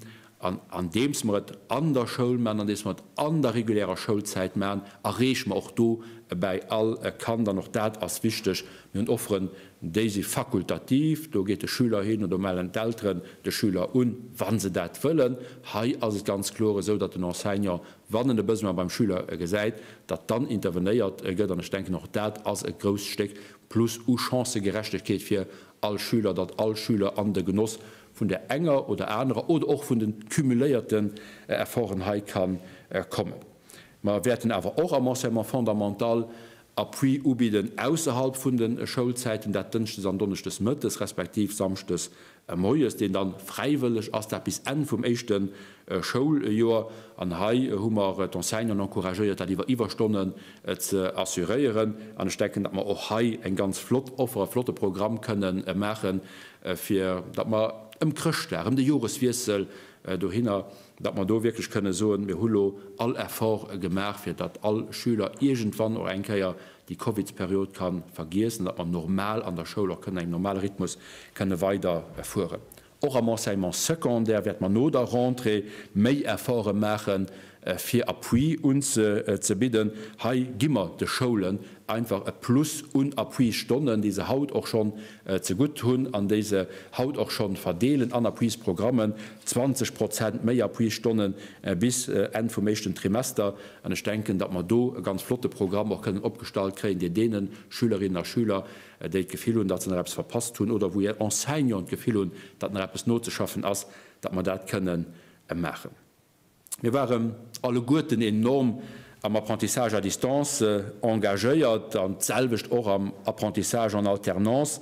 An andeems mer et an der Schoul maachen, andeems mer et an der regulärer Schoulzäit maachen, erreeche mer och do bäi all Kand, an och dat ass wichteg, mir hunn Offeren, déi si fakultativ, do geet de Schüler hin oder do mellen d'Elteren de Schüler un, wa se dat wëllen. Hei ass et ganz kloer esou, datt den Enseignant, wann en e Besoin beim Schüler gesäit, datt dann intervenéiert gëtt. An ech denken, och dat ass e grousst Stéck Plus u Chancëgerechtegkeet fir all Schüler, datt all Schüler an de Genoss vun där enger oder anerer oder och vun de cumuléierten Efforten hei ka kommen. Mer wäerten awer och am Enseignement fondamental Appui ubidden ausserhalb vun de Schoulzäiten, dat dënschdes an donneschdes mëttes respektiv samschdes moies, deen dann fräiwëlleg ass, dat bis Enn vum éischte Schouljoer. An hei hu mer d'Enseignanten encouragéiert, dat iwwer Iwwerstonnen ze assuréieren. An ech denken, datt mer och hei eng ganz flott Offer, e flotte Programm kënnen maachen, fir datt mer ëm Chrëschtdag, ëm de Joreswiessel dohinner, datt mer do wierklech kënne soen, mir hu lo all Effort gemaach, fir datt all Schüler iergendwann och eng Kéier déi Covidsperiod ka vergiessen, datt mer normal an der Schoul och kënnen engem normale Rhythmus kënne weiderfueren. Och am Enseignement secondaire wäerte mer no der Rentrée méi Efforte maachen, fir Appui unzebidden. Hei gi mer de Schoulen einfach e Plus un Appuisstonnen, déi se haut och schonn zegutt hunn an déi se haut och schonn verdeelen an Appuisprogrammen, 20 Prozent méi Appuisstonnen bis Enn vum éischten Trimester. An ech denken, datt mer do e ganz flotte Programm och kënnen opgestallt kréien, deen deene Schülerinnen a Schüler, déi d'Gefill hunn, datt se nach eppes verpasst hunn oder wou hir Enseignanten d'Gefill hunn, datt nach eppes nozeschaffen ass, datt mer dat kënnen maachen. Mir waren alleguerten enorm am Apprentissage à distance engagéiert an d'selwecht och am Apprentissage en alternance.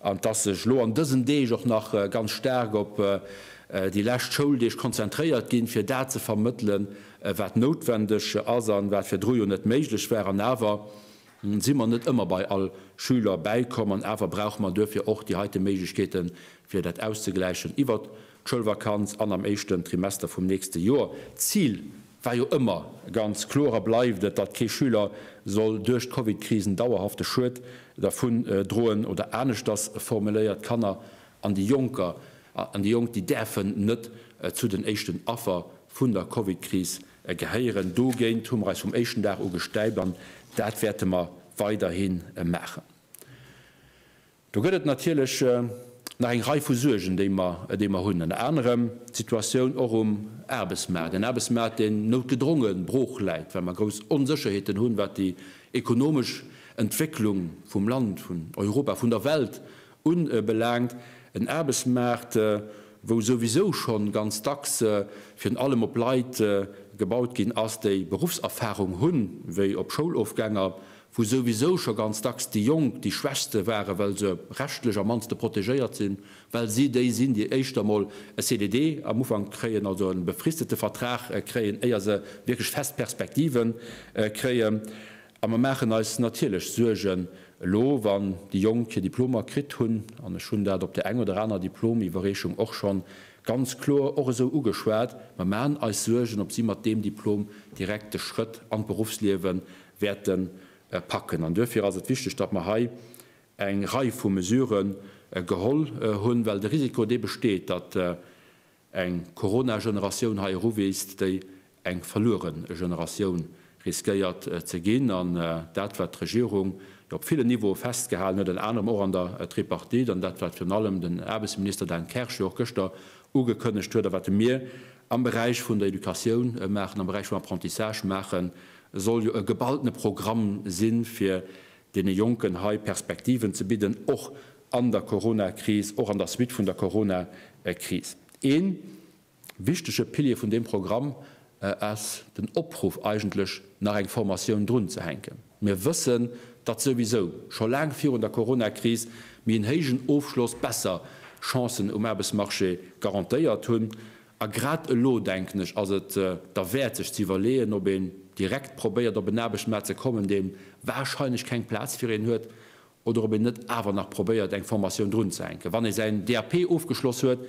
An dass sech elo an dësen Deeg och nach ganz staark op déi lescht Schouldeeg konzentréiert ginn, fir dat ze vermëttelen, wat noutwendeg ass an wat virdru jo net méiglech war. An awer si mer net ëmmer bei all Schüler bäikomm an awer brauche mer duerfir och déi heite Méiglechkeeten, fir dat auszegläichen iwwert d'Schoulvakanz an am éischten Trimester vum nächste Joer. D'Zil war jo ëmmer ganz kloer a bleift et, datt kee Schüler soll duerch d'Covidkris en dauerhafte Schued dervun droen oder aneschters formuléiert, d'Kanner an déi Jonker an déi Jonk, déi däerfen net zu den éischten Affer vun der Covidkris gehéieren. Dogéint hu mer eis vum éischten Dag u gestäipt an dat wäerte mer weiderhi maachen. Do gëtt et natierlech nach eng Rei vu Suergen, déi mer, déi mer hunn. Ënner anerem d'Situatioun och um Aarbechtsmaart, en Aarbechtsmaart, deen noutgedronge brooch läit, well mer grouss Onsécherheeten hunn, wat déi ekonomesch Entwécklung vum Land, vun Europa, vun der Welt ubelaangt. En Aarbechtsmaart, wou souwisou schonn ganz dacks virun allem op Leit gebaut ginn ass, déi Beruffserfahrung hunn, wéi op Schoulofgänger, wou souwisou scho ganz dacks déi Jonk déi Schwächste waren, well se rechtlech am mannste protegéiert sinn, well si déi sinn, déi éischter mol e CDD am Ufank kréien, also e befristete Vertrag kréien, éier se wierklech fest Perspektive kréien. A mer maachen eis natierlech Suergen elo, wann déi Jonk hir Diplomer kritt hunn, an ech hunn dat op där eng oder aner Diplomiwwerreechung och schonn ganz kloer och esou ugeschwat, mer maachen eis Suergen, ob si mat deem Diplom direkt de Schrëtt an d'Beruffsliewe wäerte packen. An duerfir ass et wichteg, datt mer hei eng Rei vu Mesurë geholl hunn, well de Risiko dee besteet, datt eng Corona-Generatioun hei eruwiisst, déi eng verluere Generatioun riskéiert ze ginn. An dat, wat d'Regierung jo op villen Niveaue festgehalen huet, ënner anerem och an der Tripartite, an dat, wat virun allem den Aarbechtsminister Dan Kersch jo och gëschter ugekënnegt huet a wat mir am Beräich vun der Educatioun maachen, am Beräich vum Apprentissage maachen, soll jo e geballtene Programm sinn, fir deene Jonken hei Perspektiven ze bidden, och an der Coronakris, och an der Suite vun der Coronakris. Ee wichtege Pilier vun deem Programm ass den Opruff eigentlech, nach eng Formatioun drunzehänken. Mir wëssen, datt souwisou scho laang virun der Coronakris méi en héijen Ofschloss besser Chancen um Aarbechtsmarché garantéiert hunn. A grad elo, denken ech, ass et derwäert sech ze iwwerleeën, ob een direkt probéiert op en Aarbechtsmaart ze kommen, dee warscheinlech keng Plaz fir een huet, oder ob een net awer nach probéiert eng Formatioun drunzehänken, wann ee säin DAP ofgeschloss huet.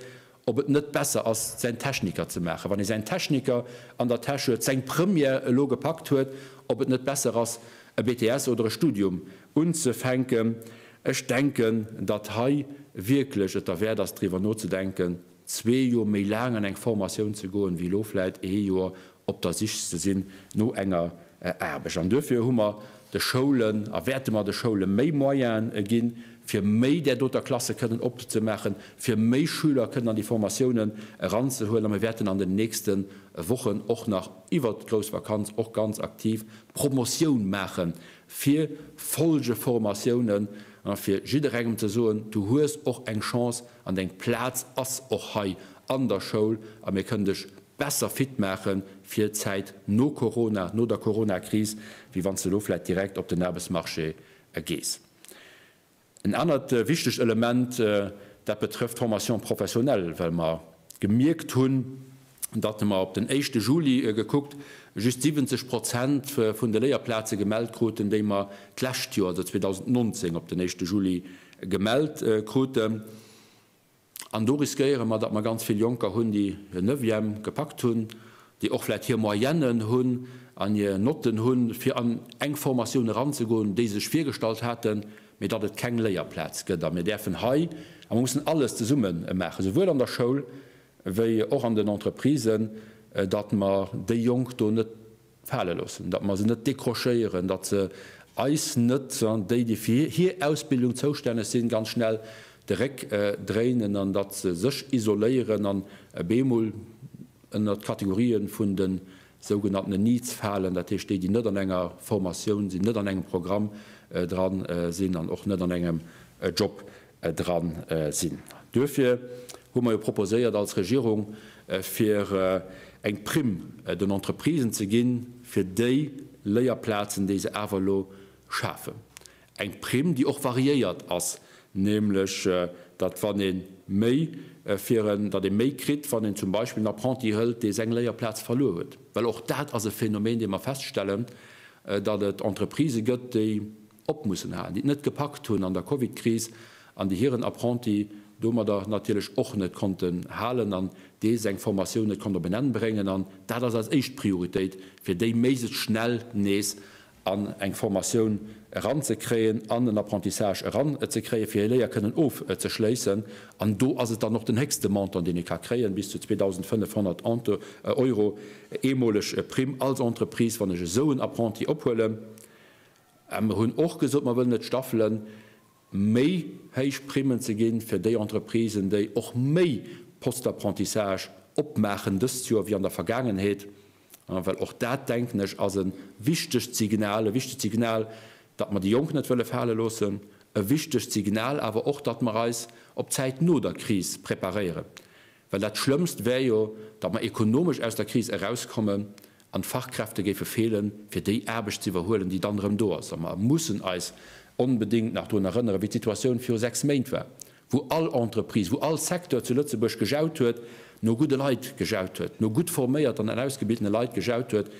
ob et net besser ass, säin Techniker ze maachen, wann ee säin Techniker an der Täsch huet, seng Première elo gepackt huet, ob et net besser ass, e BTS oder e Studium unzefänken. Ech denken, datt hei wierklech et derwäert ass, driwwer nozedenken, zwee Joer méi laang an eng Formatioun ze goen, wéi elo vläit ee Joer op der Sich ze sinn no enger Aarbecht. An duerfir hu mer de Schoulen a wäerte mer de Schoule méi Moyene ginn, fir méi där doter Klasse kënnen opzemaachen, fir méi Schüler kënnen an déi Formatiounen eranzehuelen. A mir wäerten an den nächste Wochen och nach iwwert d'grouss Vakanz och ganz aktiv Promotioun maache fir Folgeformatiounen, fir jidderengem ze soen, Du hues och eng Chance an deng Plaz ass och hei an der Schoul a mir kënnen dech besser fit maache fir d'Zäit no Corona, no der Coronakris, wéi wann s de elo vläicht direkt op den Aarbechtsmarché gees. En anert wichtegt Element, dat betrëfft d'Formation professionnelle, well mer gemierkt hunn, datt mer op den éischte Juli gekuckt just 70 Prozent vun de Léierplaze gemellt kruten, déi mer d'lescht Joer, also 2019, op den éischte Juli gemellt kruten. An do riskéiere mer, datt mer ganz vill Jonker hunn, déi hir Neuvième gepackt hunn, déi och vläicht hir Moyennen hunn an hir Notten hunn, fir an eng Formatioun eranzegoen, déi se sech virgestallt haten, mee datt et keng Léierplaz gëtt. A mir däerfen hei, a mer mussen alles zesumme maachen, souwuel an der Schoul wéi och an den Entreprisen, datt mer déi Jonk do net fale loossen, datt mer se net décrochéieren, datt se eis net, déi, déi fir hir Ausbildung zoustänneg sinn, ganz schnell de Réck dréinen an datt se sech isoléieren an op eemol ënner d'Kategorien vun de sougenanntenen NEETs falen, dat heescht déi, déi net an enger Formatioun sinn, net an engem Programm dran sinn an och net an engem Job dran sinn. Duerfir hu mer jo proposéiert als Regierung, fir eng Primm den Entreprisen ze ginn, fir déi Léierplazen, déi se awer elo schafen. Eng Primm, déi och variéiert ass, nämlech datt wann ee méi fir en, datt ee méi kritt, wann een zum Beispill en Apprenti hëlt, dee seng Léierplaz verluer huet. Well och dat ass e Phänomen, dee mer feststellen, datt et Entreprisë gëtt, déi op mussen halen, déi et net gepackt hunn an der Covid-Kris an déi hiren Apprenti domadder natierlech och net konnten halen an dee seng Formatioun net konnt op en Enn bréngen. An dat ass eis éischt Prioritéit, fir déi méiglechst schnell nees an eng Formatioun eranzekréien, an en Apprentissage eranzekréien, fir hir Léier kënnen ofzeschléissen. An do ass et dann och den héchste Montant, deen ee ka kréien, bis zu 2.500 Euro eemoleg Primm als Entreprise, wann ech esou en Apprenti ophuelen. A mer hunn och gesot, mer wëllen et staffelen, méi héich Primmen ze ginn fir déi Entreprisen, déi och méi Postes d'apprentissage opmaachen dëst Joer wéi an der Vergaangenheet, well och dat, denken ech, ass e wichtegt Signal, e wichtegt Signal, datt mer déi Jonk net wëlle fale loossen, e wichtegt Signal awer och, datt mer eis op d'Zäit no der Kris preparéieren. Well dat Schlëmmst wär jo, datt mer ekonomesch aus der Kris erauskommen an d'Fachkräfte géife feelen, fir déi Aarbecht ze iwwerhuelen, déi dann erëm do ass. A mer mussen eis onbedéngt nach drun erënneren, wéi d'Situatioun viru 6 Méint war, wou all Entreprise, wou all Secteur zu Lëtzebuerg gejaut huet, no gudde Leit gejaut huet, no gutt forméierten an ausgebildene Leit gejaut huet.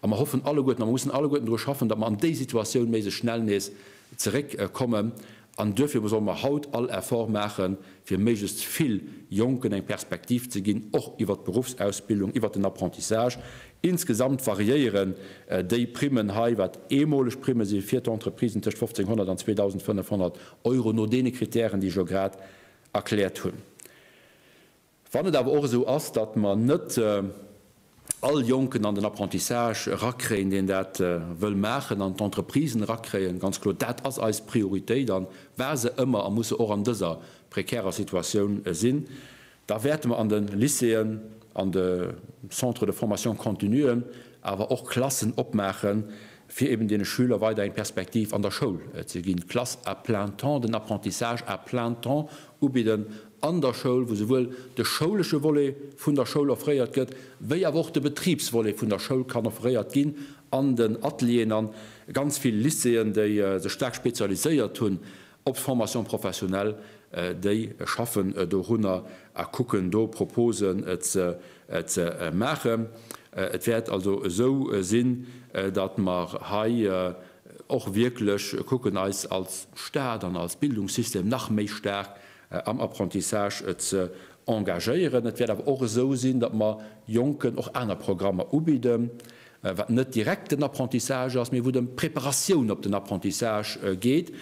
A mer hoffen alleguerten a mer mussen alleguerten dru schaffen, datt mer an déi Situatioun méiglechst schnell nees zeréckkommen. An duerfir solle mer haut all Effort maachen, fir méiglechst vill Jonken eng Perspektiv ze ginn, och iwwert d'Beruffsausbildung, iwwert den Apprentissage. Insgesamt variéieren déi Primmen hei, wat eemoleg Primme si fir d'Entreprisen, tëscht 1.500 an 2.500 Euro, no deene Kritären, déi ech elo grad erkläert hunn. Wann et awer och esou ass, datt mer net all Jonken an den Apprentissage erakréien, deen dat wëll maachen, an d'Entreprisen erakréien, ganz kloer, dat ass eis Prioritéit a war se ëmmer a muss se och an dëser prekärer Situatioun sinn, da wäerte mer an de Lycéeën, an de Centres de formation continuen awer och Klassen opmaachen, fir eben deene Schüler weider eng Perspektiv an der Schoul ze ginn, d'Klass à plein temps, den Apprentissage à plein temps ubidden an der Schoul, wou souwuel de schoulesche Volet vun der Schoul offréiert gëtt, wéi awer och de Betribsvolet vun der Schoul kann offréiert ginn an den Atelieren. An ganz vill Lycéeën, déi sech staark spezialiséiert hunn op d'Formation professionnelle, déi schaffen dorunner a kucken do Proposen ze maachen. Et wäert also esou sinn, datt mer hei och wierklech kucken, eis als Stat an als Bildungssystem nach méi staark am Apprentissage ze. Engagéieren. Et wäert awer och esou sinn, datt mer Jonken och aner Programmer ubidden, wat net direkt den Apprentissage ass, mee wou et ëm d'Preparatioun op den Apprentissage geet.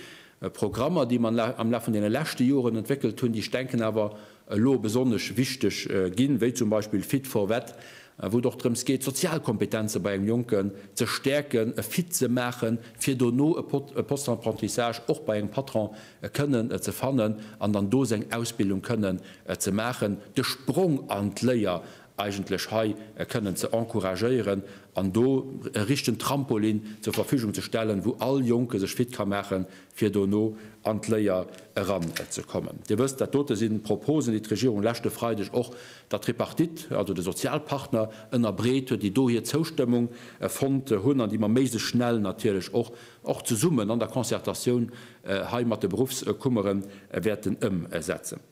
Programmer, déi mer am Laf vun deene leschte Joren entwéckelt hunn, déi ech denken awer elo besonnesch wichteg ginn, wéi zum Beispill Fit for Vet, wou et och drëms geet, d'Sozialkompetenze bei engem Jonken ze stäerken, e fit ze maachen, fir dono e Poste d'apprentissage och bei engem Patron kënnen ze fannen an dann do seng Ausbildung kënnen ze maachen, de Sprong an d'Léier eigentlech hei kënnen ze encouragéieren an do e richten Trampolin zur Verfügung ze stellen, wou all Jonke sech fit ka maachen, fir dono an d'Léier eran ze kommen. Dir wësst, dat dote si Proposen, déi d'Regierung leschte Freideg och der Tripartite, also de Sozialpartner, ënnerbreet huet, déi do hir Zoustëmmung fonnt hunn an déi mer méiglechst schnell natierlech och, och zesummen an der Concertatioun hei mat de Beruffskummere wäerten ëmsetzen.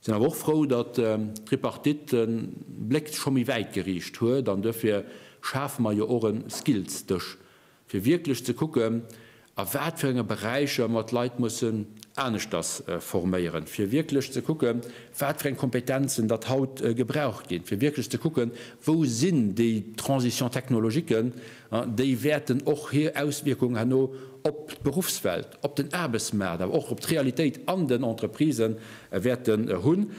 Sinn awer och frou, datt d'Tripartite de Bléck scho méi wäit geriicht huet an duerfir schafe mer jo och e Skills-Dësch, fir wierklech ze kucken, a wat fir enge Beräicher mer d'Leit mussen aneschters forméieren, fir wierklech ze kucken, wat fir eng Kompetenzen datt haut gebraucht ginn, fir wierklech ze kucken, wou sinn déi Transitions technologiques, déi wäerten och hir Auswierkung herno op d'Beruffswelt, op den Aarbechtsmaart, awer och op d'Realitéit an den Entreprisë wäerten hunn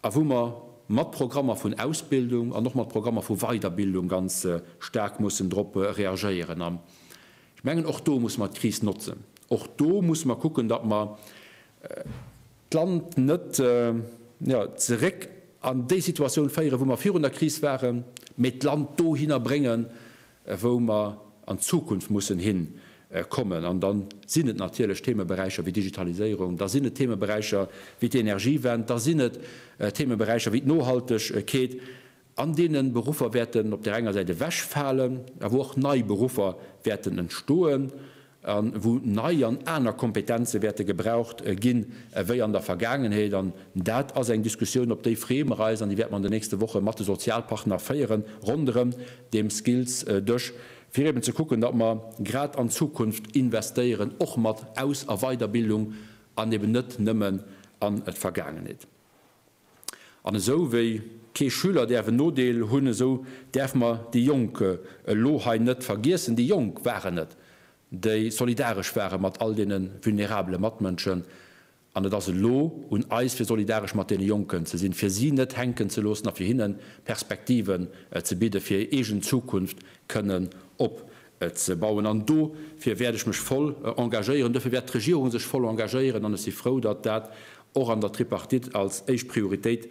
a wou mer mat Programmer vun Ausbildung an och mat Programmer vu Weiderbildung ganz staark mussen drop reagéieren. An ech mengen, och do musse mer d'Kris notzen. Och do musse mer kucken, datt mer d'Land net zeréck an déi Situatioun féieren, wou mer virun der Kris waren, mee d'Land dohinner bréngen, wou mer an Zukunft mussen hinkommen. An da sinn et natierlech Themeberäicher wéi Digitaliséierung, da sinn et Themeberäicher wéi d'Energiewend, da sinn et Themeberäicher wéi d'Nohaltegkeet. An deene Beruffer wäerten op där enger Säit ewechfalen, a wou och nei Beruffer wäerten entstoen a wou nei an aner Kompetenze wäerte gebraucht ginn ewéi an der Vergaangenheet. An dat ass eng Diskussioun, op déi freeë mer eis an déi wäerte mer an den nächste Woche mat de Sozialpartner féieren, ronderëm deem Skills-Dësch, fir eben ze kucken, datt mer grad an d'Zukunft investéieren, och mat Aus a Weiderbildung an eben net nëmmen an d'Vergaangenheet. An esou wéi kee Schüler däerf en Nodeel hunn, esou däerfe mer déi Jonk elo hei net vergiessen. Déi Jonk waren et, déi solidaresch ware mat all deene vulnerabele Matmënschen. An et ass elo un eis, fir solidaresch mat deene Jonken ze sinn, fir si net hänken ze loossen a fir hinne Perspektiven ze bidden, fir hir eegen Zukunft kënnen opzebauen. An dofir wäert ech mech voll engagéieren, dofir wäert d'Regierung sech voll engagéieren. An ech si frou, datt dat och an der Tripartite als éischt Prioritéit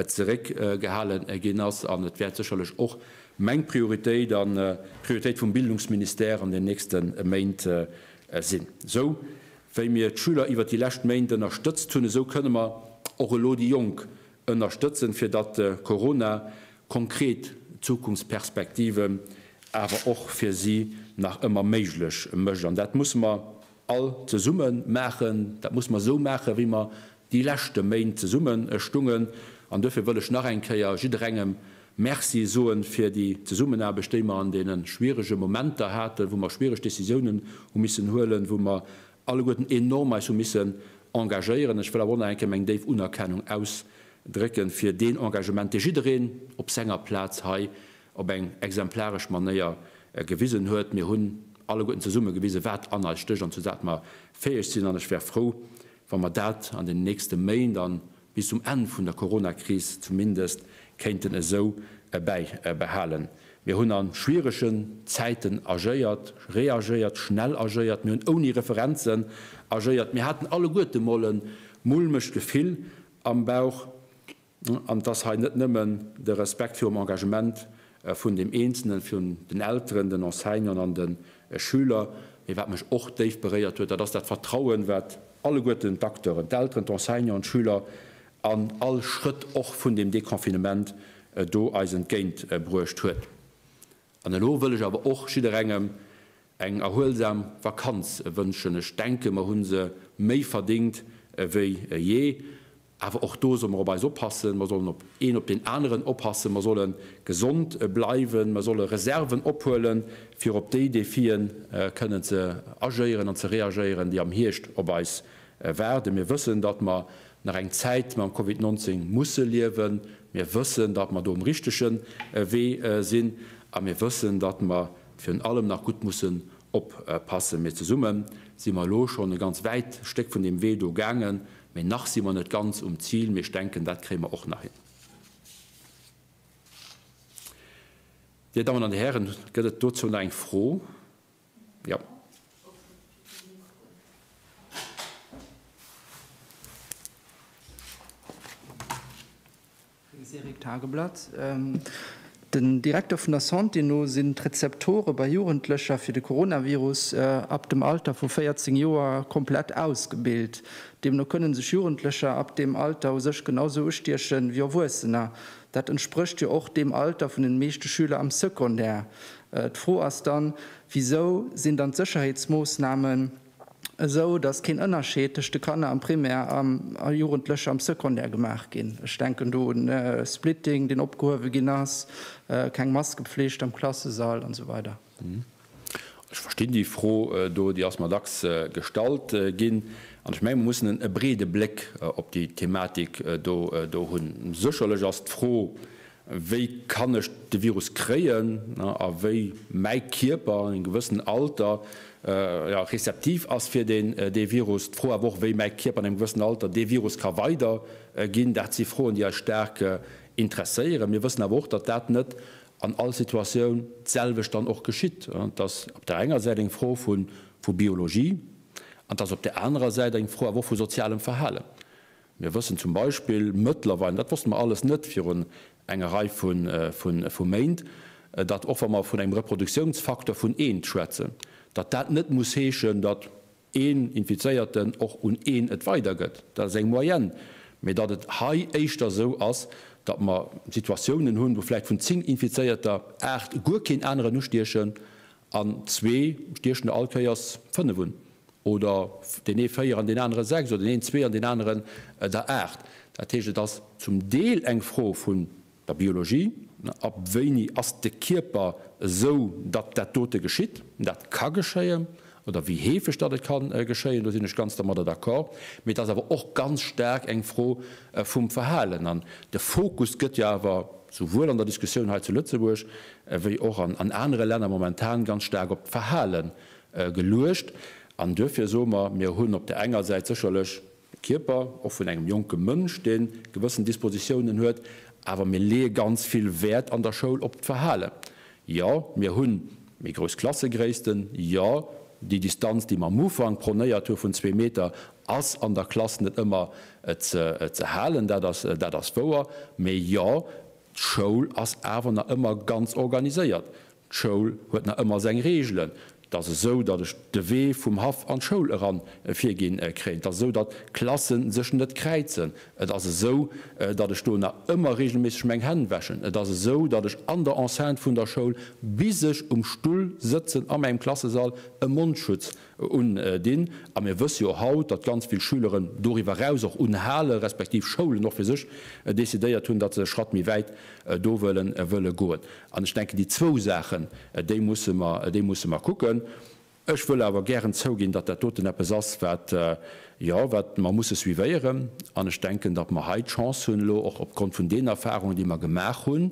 zeréckgehale ginn ass. An et wäert sécherlech och meng Prioritéit an d'Prioritéit vum Bildungsministère an den nächste Méint sinn. Esou wéi mir d'Schüler iwwert déi lescht Méint ënnerstëtzt hunn, esou kënne mer och elo déi Jonk ënnerstëtzen, fir datt Corona konkret Zukunftsperspektiven awer och fir si nach ëmmer méiglech mécht. An dat musse mer all zesumme maachen. Dat musse mer esou maachen, wéi mer déi leschte Méint zesumme stungen. An duerfir wëll ech nach eng Kéier jidderengem Merci soen fir déi Zesummenaarbecht, déi mer an deene schwierege Momenter haten, wou mer schwiereg Décisiounen hu missen huelen, wou mer alleguerten enorm eis hu missen engagéieren. Ech wëll awer och nach eng Kéier meng déif Unerkennung ausdrécken fir deen Engagement, dee jiddereen op senger Plaz hei op eng exemplaresch Manéier gewisen huet. Mir hunn alleguerten zesumme gewisen, wat an eis stécht an zu wat mer fäeg sinn. An ech wär frou, wa mer dat an den nächste Méint a bis zum Enn vun der Coronakris zumindest kéinten esou bäibehalen. Mir hunn a schwieregen Zäiten agéiert, reagéiert, schnell agéiert. Mir hunn ouni Referenzen agéiert. Mir haten alleguerte mol e mulmegt Gefill am Bauch. An et ass hei net nëmmen de Respekt virum Engagement vun deem Eenzelnen, vun den Elteren, den Enseignanten an de Schüler, mee wat mech och déif beréiert huet, dat ass dat Vertrauen, wat alleguerten d'Acteuren, d'Elteren, d'Enseignanten, d'Schüler an all Schrëtt och vun deem Deconfinement do eis entgéint bruecht huet. An elo wëll ech awer och jidderengem eng erhuelsam Vakanz wënschen. Ech denken, mer hu se méi verdingt wéi jee. Awer och do solle mer op eis oppassen. Mer sollen op een op deen aneren oppassen. Mer solle gesond bleiwen. Mer solle Reserven ophuelen, fir op déi Defien kënnen ze agéieren an ze reagéieren, déi am Hierscht op eis waarden. Mir wëssen, datt mer nach eng Zäit mam Covid 19 musse liewen. Mir wëssen, datt mer do um richtege Wee sinn a mir wëssen, datt mer virun allem nach gutt mussen oppassen. Mee zesumme si mer elo schonn e ganz wäit Stéck vun deem Wee do gaangen, mee nach si mer net ganz um Zil. Mee ech denken, dat kréie mer och nach hin. Dir Dammen an Dir Hären, gëtt et dozou nach eng Fro? Jo. Eric Tageblatt, Den Direkter vun der Santé no sinn d'Rezeptore bei Jugendlecher fir de Coronavirus ab dem Alter vu 14 Joer komplett ausgebilt. Deemno kënne sech Jugendlecher ab deem Alter u sech genau sou ustiechen wéi Erwuessener. Dat entsprécht jo och deem Alter vun den meeschte Schüler am Secondaire. D'Fro ass dann, Wisou sinn dann d'Sécherheetsmoossnamen esou, datt keen Ënnerscheed tëscht de Kanner am Primaire a Jugendlecher am Secondaire gemaach ginn? Ech denken do un Splitting, deen opgehuewe ginn ass, keng Maskepflicht am Klassesall an esou weider. Ech verstinn déi Fro do, déi ass mer dacks gestallt ginn. An ech mengen, mer mussen e breede Bléck op déi Thematik do hunn. Sécherlech ass d'Fro, Wéi kann ech de Virus kréien a wéi mäi Kierper an engem gewëssenen Alter rezeptiv ass fir dee Virus? D'Fro awer och, wéi mäi Kierper an engem gewëssenen Alter dee Virus ka weiderginn, dat si Froen, déi eis staark interesséieren. Mir wëssen awer och, datt dat net an all Situatioun d'selwecht dann och geschitt. Et ass op der enger Säit eng Fro vu Biologie an et ass op der anerer Säit eng Fro awer och vu sozialem Verhalen. Mir wëssen zum Beispill mëttlerweil, dat wosste mer alles net virun enger Rei vu Méint, datt och wa mer vun engem Reproduktiounsfaktor vun eent schwätzen, datt dat net muss heeschen, datt een Infizéierten och un een et weidergëtt, dat ass eng Moyenne, mee datt et hei éischter esou ass, datt mer Situatiounen hunn, wou vläicht vun 10 Infizéierter 8 guer keen aneren ustiechen an zwee stiechen der all Kéiers 5 un. Oder deen ee 4 an deen anere 6 oder deen een 2 an deen aneren der 8. Dat heescht, et ass zum Deel eng Fro vun der Biologie, ab wéini ass de Kierper esou, datt dat dote geschitt. Dat ka geschéien, oder wéi heefeg datt et ka geschéien, do sinn ech ganz dermadder d'accord. Mee et ass awer och ganz staark eng Fro vum Verhalen. An de Fokus gëtt jo awer souwuel an der Diskussioun hei zu Lëtzebuerg wéi och an anere Länner momentan ganz staark op d'Verhale geluecht. An duerfir soe mer, mir hunn op där enger Säit sécherlech de Kierper och vun engem jonke Mënsch, dee gewëssen Dispositiounen huet, awer mir leeë ganz vill Wäert an der Schoul op d'Verhalen. Jo, mir hu méi grouss Klassegréissten. Jo, déi Distanz, déi mer am Ufank pronéiert hu vun zwee Meter, ass an der Klass net ëmmer ze halen, dat ass, dat ass wouer. Mee jo, d'Schoul ass awer nach ëmmer ganz organiséiert. D'Schoul huet nach ëmmer seng Reegelen. Et ass esou, datt ech de Wee vum Haff an d'Schoul eran virginn kréien. Et ass esou, datt d'Klasse sech net kräizen. Et ass esou, datt ech do nach ëmmer reegelméisseg meng Hänn wäschen. Et ass esou, datt ech an der Enceinte vun der Schoul, bis ech um Stull sëtzen a mengem Klassesall, e Mondschutz undinn. A mir wësse jo haut, datt ganz vill Schüleren doriwwer eraus och unhale respektiv Schoulen och fir sech decidéiert hunn, datt se e Schratt méi wäit do wëlle goen. An ech denken, déi zwou Saachen, déi musse mer, déi musse mer kucken. Ech wëll awer gären zouginn, datt dat doten eppes ass, wat, jo, wat mer musse suivéieren. An ech denken, datt mer hei d'Chance hunn elo, och opgrond vun deenen Erfahrungen, déi mer gemaach hunn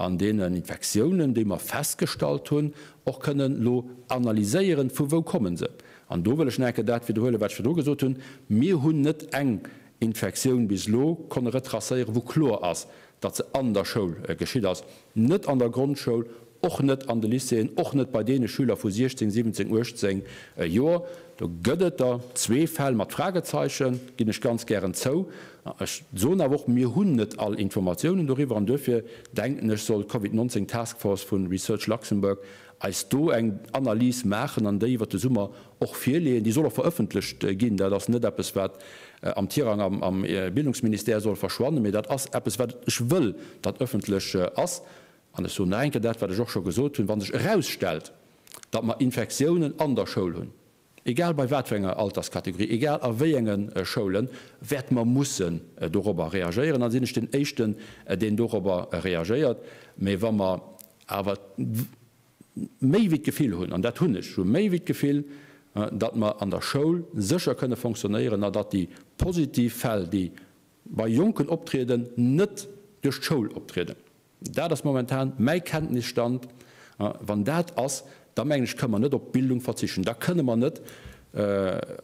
an deenen Infektiounen, déi mer festgestallt hunn, och kënnen elo analyséieren, vu wou komme se. An do wëll ech nach eng Kéier dat widderhuelen, wat ech virdru gesot hunn, Mir hunn net eng Infektioun bis elo konne retracéieren, wou kloer ass, datt se an der Schoul geschitt ass, net an der Grondschoul, och net an de Lycéeën, och net bei deene Schüler vu 16, 17, 18 Joer. Do gëtt et der zwee Fäll mat Fragezeichen, ginn ech ganz gären zou. Ech soen awer och, mir hunn net all Informatiounen doriwwer an duerfir denken ech, soll d'Covid 19 Task Force vu Research Luxembourg eis do eng Analys maachen an déi iwwert de Summer och virleeën. Déi soll och verëffentlecht ginn. Dat ass net eppes, wat am Tirang am Bildungsministère soll verschwannen, mee dat ass eppes, wat ech wëll, datt ëffentlech ass. An ech soen nach eng Kéier dat, wat ech och scho gesot hunn, Wa sech erausstellt, datt mer Infektiounen an der Schoul hunn, egal bei wat fir enger Alterskategorie, egal a wéi enge Schoulen, wäerte mer mussen dorobber reagéieren. Da sinn ech deen Éischten, deen dorobber reagéiert. Mee wa mer awer méi wéi d'Gefill hunn, an dat hunn ech, ech hu méi wéi d'Gefill, datt mer an der Schoul sécher kënne fonctionnéieren a datt déi positiv Fäll, déi. bei Jonken optrieden, net duerch d'Schoul optrieden. Dat ass momentan mäi Kenntnisstand. Wann dat ass, da mengen ech, kënne mer net op d'Bildung verzichten. Da kënne mer net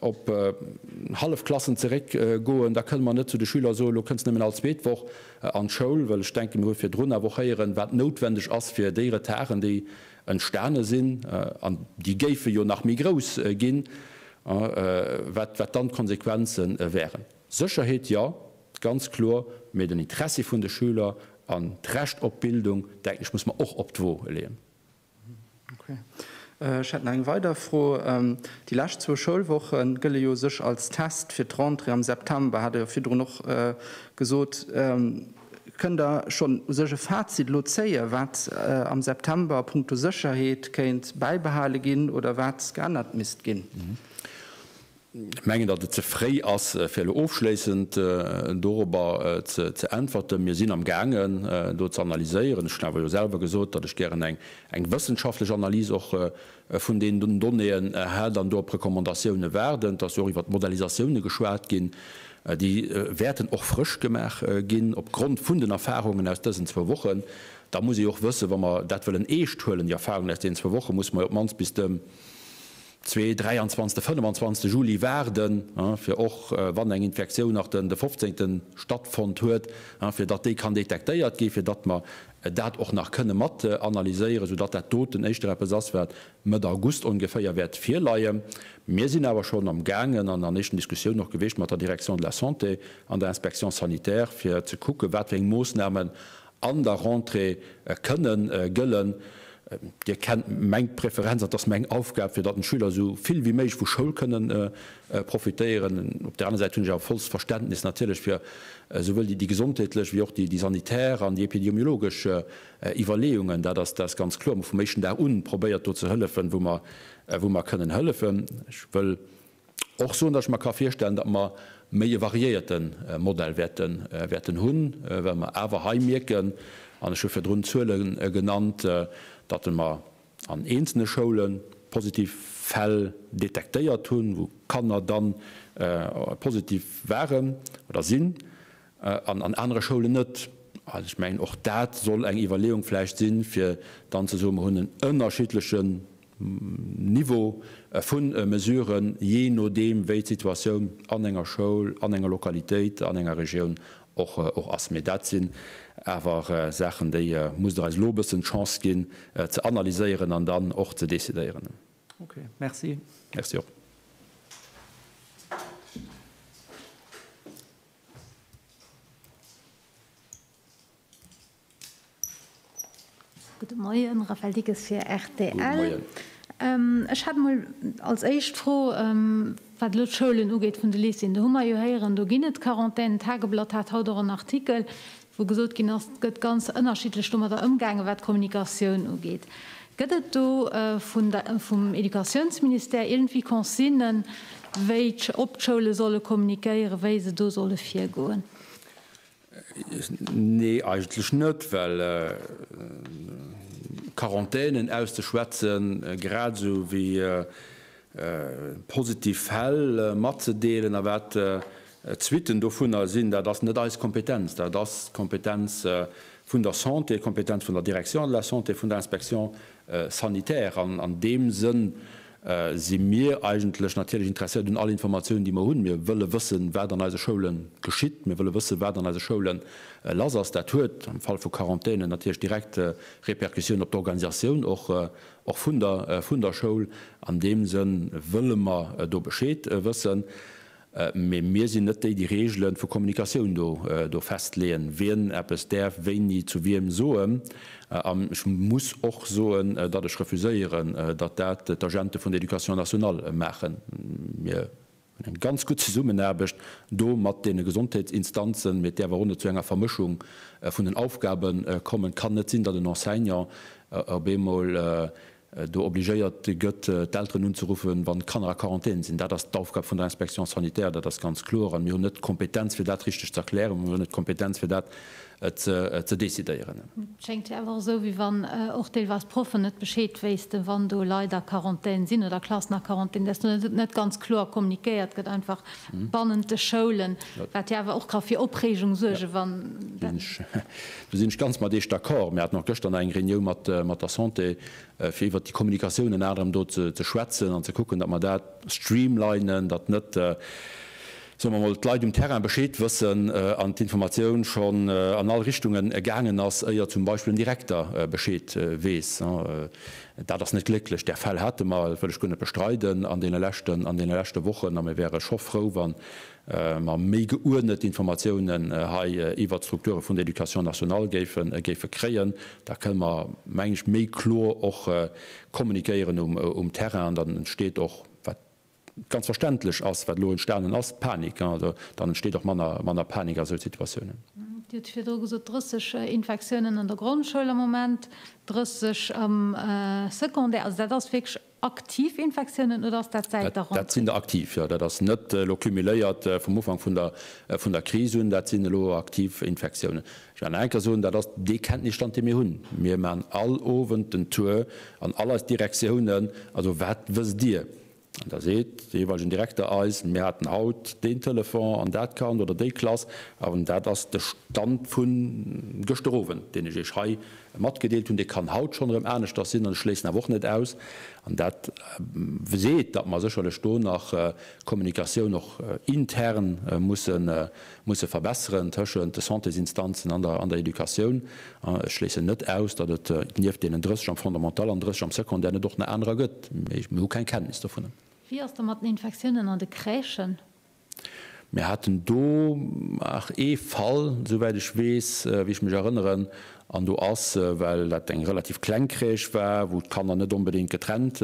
op hallef Klassen zeréckgoen. Da kënne mer net zu de Schüler soen, elo kënnst nëmmen all zweet Woch an d'Schoul. Well ech denken, mir hu virdrun awer och héieren, wat noutwendeg ass fir déi Retarden, déi entstane sinn, an déi géife jo nach méi grouss ginn, wat dann d'Konsequenze wären. Sécherheet, jo, ganz kloer, mee den Interessi vun de Schüler an d'Recht op Bildung, denken ech, muss mer och op d'Wo leeën. Okay. Ech hätt nach eng weider Fro. Déi lescht zwou Schoulwoche gëlle jo u sech als Test fir d'Rentrée am September, hat Der jo virdrun och gesot. Kënnt Der schonn u sech e Fazit elo zéien, wat am September a punkto Sécherheet kéint bäibehale ginn oder wat geännert misst ginn? Ech mengen, datt et ze fréi ass, fir elo ofschléissend dorobber ze äntwerten. Mir sinn am gaangen, do ze analyséieren. Ech hunn awer jo selwer gesot, datt ech gären eng wëssenschaftlech Analys och vun deenen Donnéeën hätt an do op Recommandatioune waarden. Et ass jo och iwwert Modellisatioune geschwat ginn. Déi wäerten och frësch gemaach ginn opgrond vun den Erfarungen aus dësen zwou Wochen. Da muss ee jo och wëssen, wa mer dat wëllen eescht huelen, déi Erfarungen aus deenen zwou Wochen, musse mer jo op d'mannst bis de 2, 23, 25 Juli waarden, fir och wann eng Infektioun nach den 15. Stattfonnt huet, fir datt déi kann detektéiert ginn, fir datt mer dat och nach kënne mat analyséieren, soudatt dat doten éischter eppes ass, wat Mëtt August ongeféier wäert virleien. Mir sinn awer schonn am gaangen an an éischten Diskussiounen och gewiescht mat der Direction de la Santé an der Inspection sanitaire, fir ze kucken, wat fir eng Moossnamen an der Rentrée kënnen gëllen. Dir kennt meng Preferenz, an et ass meng Aufgab, fir datt den Schüler esou vill wéi méiglech vu Schoul kënnen profitéieren. Op där aner Säit hunn ech awer vollst Verständnis natierlech fir esouwuel déi gesondheetlech wéi och déi sanitär an déi epidemiologesch Iwwerleeungen. Dat ass, dat ass ganz kloer. Mir hu vum éischten Dag un probéiert do ze hëllefen, wou mer, wou mer kënnen hëllefen. Ech wëll och soen, datt ech mer ka virstellen, datt mer méi e variéierte Modell wäerten hunn, well mer awer hei mierken, an ech hu virdrun d'Zuele genannt, datt mer an eenzelne Schoule positiv Fäll detektéiert hunn, wou Kanner dann positiv waren oder sinn, an an anere Schoulen net. Also ech mengen, och dat soll eng Iwwerleeung vläicht sinn, fir dann ze soen, mer hunn en ënnerschiddlechen Niveau vu Mesuren, jee nodeem wéi d'Situatioun an enger Schoul, an enger Lokalitéit, an enger Regioun och ass. Mee dat sinn awer Saachen, déi musst Der eis elo e bëssen d'Chance ginn ze analyséieren an dann och ze decidéieren. Ok, merci. Merci och. Gudde Moien, Raphaëlle Dickes fir rtl. Ech hätt emol als éischt Fro, wat elo d'Schoulen ugeet vun de Lycéeën. Do hu mer jo héieren, do ginn et Quarantänen. D'Tageblatt hat haut och en Artikel, wou gesot ginn ass, et gëtt ganz ënnerschiddlech domadder ëmgaangen, wat d'Kommunikatioun ugeet. Gëtt et do vun der, vum Educatiounsministère iergendwéi Consignen, wéi ob d'Schoule solle kommunikéieren, wéi se do solle virgoen? Nee, eigentlech net, well Quarantänen auszeschwätzen, grad esou wéi positiv Fäll matzedeelen a wat d'Suitten dovunner sinn, dat ass net eis Kompetenz. Dat ass d'Kompetenz vun der Santé, d'Kompetenz vun der Direction de la Santé, vun der Inspection sanitaire. An an deem Sënn si mir eigentlech natierlech interesséiert un all Informatioun, déi mer hunn. Mir wëlle wëssen, wat an eise Schoule geschitt. Mir wëlle wëssen, wat an eise Schoule lass ass. Dat huet am Fall vu Quarantänen natierlech direkt Répercussiounen op d'Organisatioun och och vun der vun der Schoul. An deem Sënn wëlle mer do Bescheed wëssen. Mee mir sinn net déi, déi Reegele vu Kommunikatioun do do festleeën, wien eppes däerf wéini zu wiem soen. An ech muss och soen, datt ech refuséieren, datt dat d'Agente vun der Éducation nationale maachen. Mir hunn eng ganz gutt Zesummenaarbecht do mat deene Gesondheetsinstanzen, mee et däerf awer och net zu enger Vermëschung vun den Aufgabe kommen. Et kann net sinn, datt en Enseignant op eemol. do obligéiert gëtt, d'Elteren unzeruffen, wann d'Kanner a Quarantän sinn. Dat ass d'Aufgab vun der Inspection sanitaire, dat ass ganz kloer. A mir hunn net d'Kompetenz, fir dat richteg ze erklären. Mir hunn net d'Kompetenz, fir dat ze decidéieren. Et schéngt jo awer och esou, wéi wann och deelweis d'Proffen net Bescheed wéissten, wann do Leit a Quarantän sinn oder Klassen a Quarantän, dass do net ganz kloer kommunikéiert gëtt einfach bannent de Schoulen, wat jo awer och ka fir Opreegung suergen, wann dat. Do sinn ech ganz mat Iech d'accord. Mir haten och gëschter nach eng Reunioun mat der Santé, fir iwwert déi Kommunikatioun ënner anerem do ze schwätzen an ze kucken, datt mer dat streamlinen, datt net, soe mer emol, d'Leit um Terrain Bescheed wëssen an d'informatioun schonn an all Richtunge gaangen ass, éier zum Beispill en Direkter Bescheed weess. Dat ass net glécklech. Där Fäll hate mer, dat wëll ech guer net bestreiden, an deene leschten, an deene leschte Wochen. A mir wäre scho frou, wa mer méi geuerdnet Informatiounen hei iwwert d'Strukture vun der Éducation nationale géife, géife kréien. Da kënne mer, meng ech, méi kloer och kommunikéieren um, um Terrain. An dann entsteet och, wat ganz verständlech ass, wat elo entstanen ass, Panik. Also dann entsteet och manner, manner Panik a sou Situatiounen. Dir hutt virdru gesot, 30 Infektiounen an der Grondschoul am Moment, 30 am Secondaire. Also dat ass wierklech aktiv Infektiounen oder ass dat säit der Rentrée? Dat sinn der aktiv, jo. Dat ass net elo cumuléiert vum Ufank vun der, vun der Kris un. Dat sinn elo aktiv Infektiounen. Ech wéll nach eng Kéier soen, dat ass dee Kenntnisstand, dee mir hunn. Mir maachen all Owend den Tour an all eis Direktiounen. Also wat wësst Dir? An da seet de jeeweilegen Direkter eis, mir haten haut deen Telefon an dat Kand oder déi Klass. An dat ass de Stand vu gëschter Owend, deen ech Iech hei matgedeelt hunn. Dee kann haut schonn erëm aneschters sinn an ech schléissen awer och net aus, an dat seet, datt mer sécherlech do nach d'Kommunikatioun och intern mussen musse verbesseren tëschent de Santésinstanzen an der an der Educatioun. Ech schléissen net aus, datt et nieft deenen 30 am Fondamental an 30 am Secondaire net och nach anerer gëtt, mee mir hu keng Kenntnis dovunner. Wéi ass da mat den Infektiounen an de Crèchen? Mir haten do nach ee Fall, souwäit ech weess, wéi ech mech erënneren, an do ass, well dat eng relativ kleng Crèche war, wou d'Kanner net onbedéngt getrennt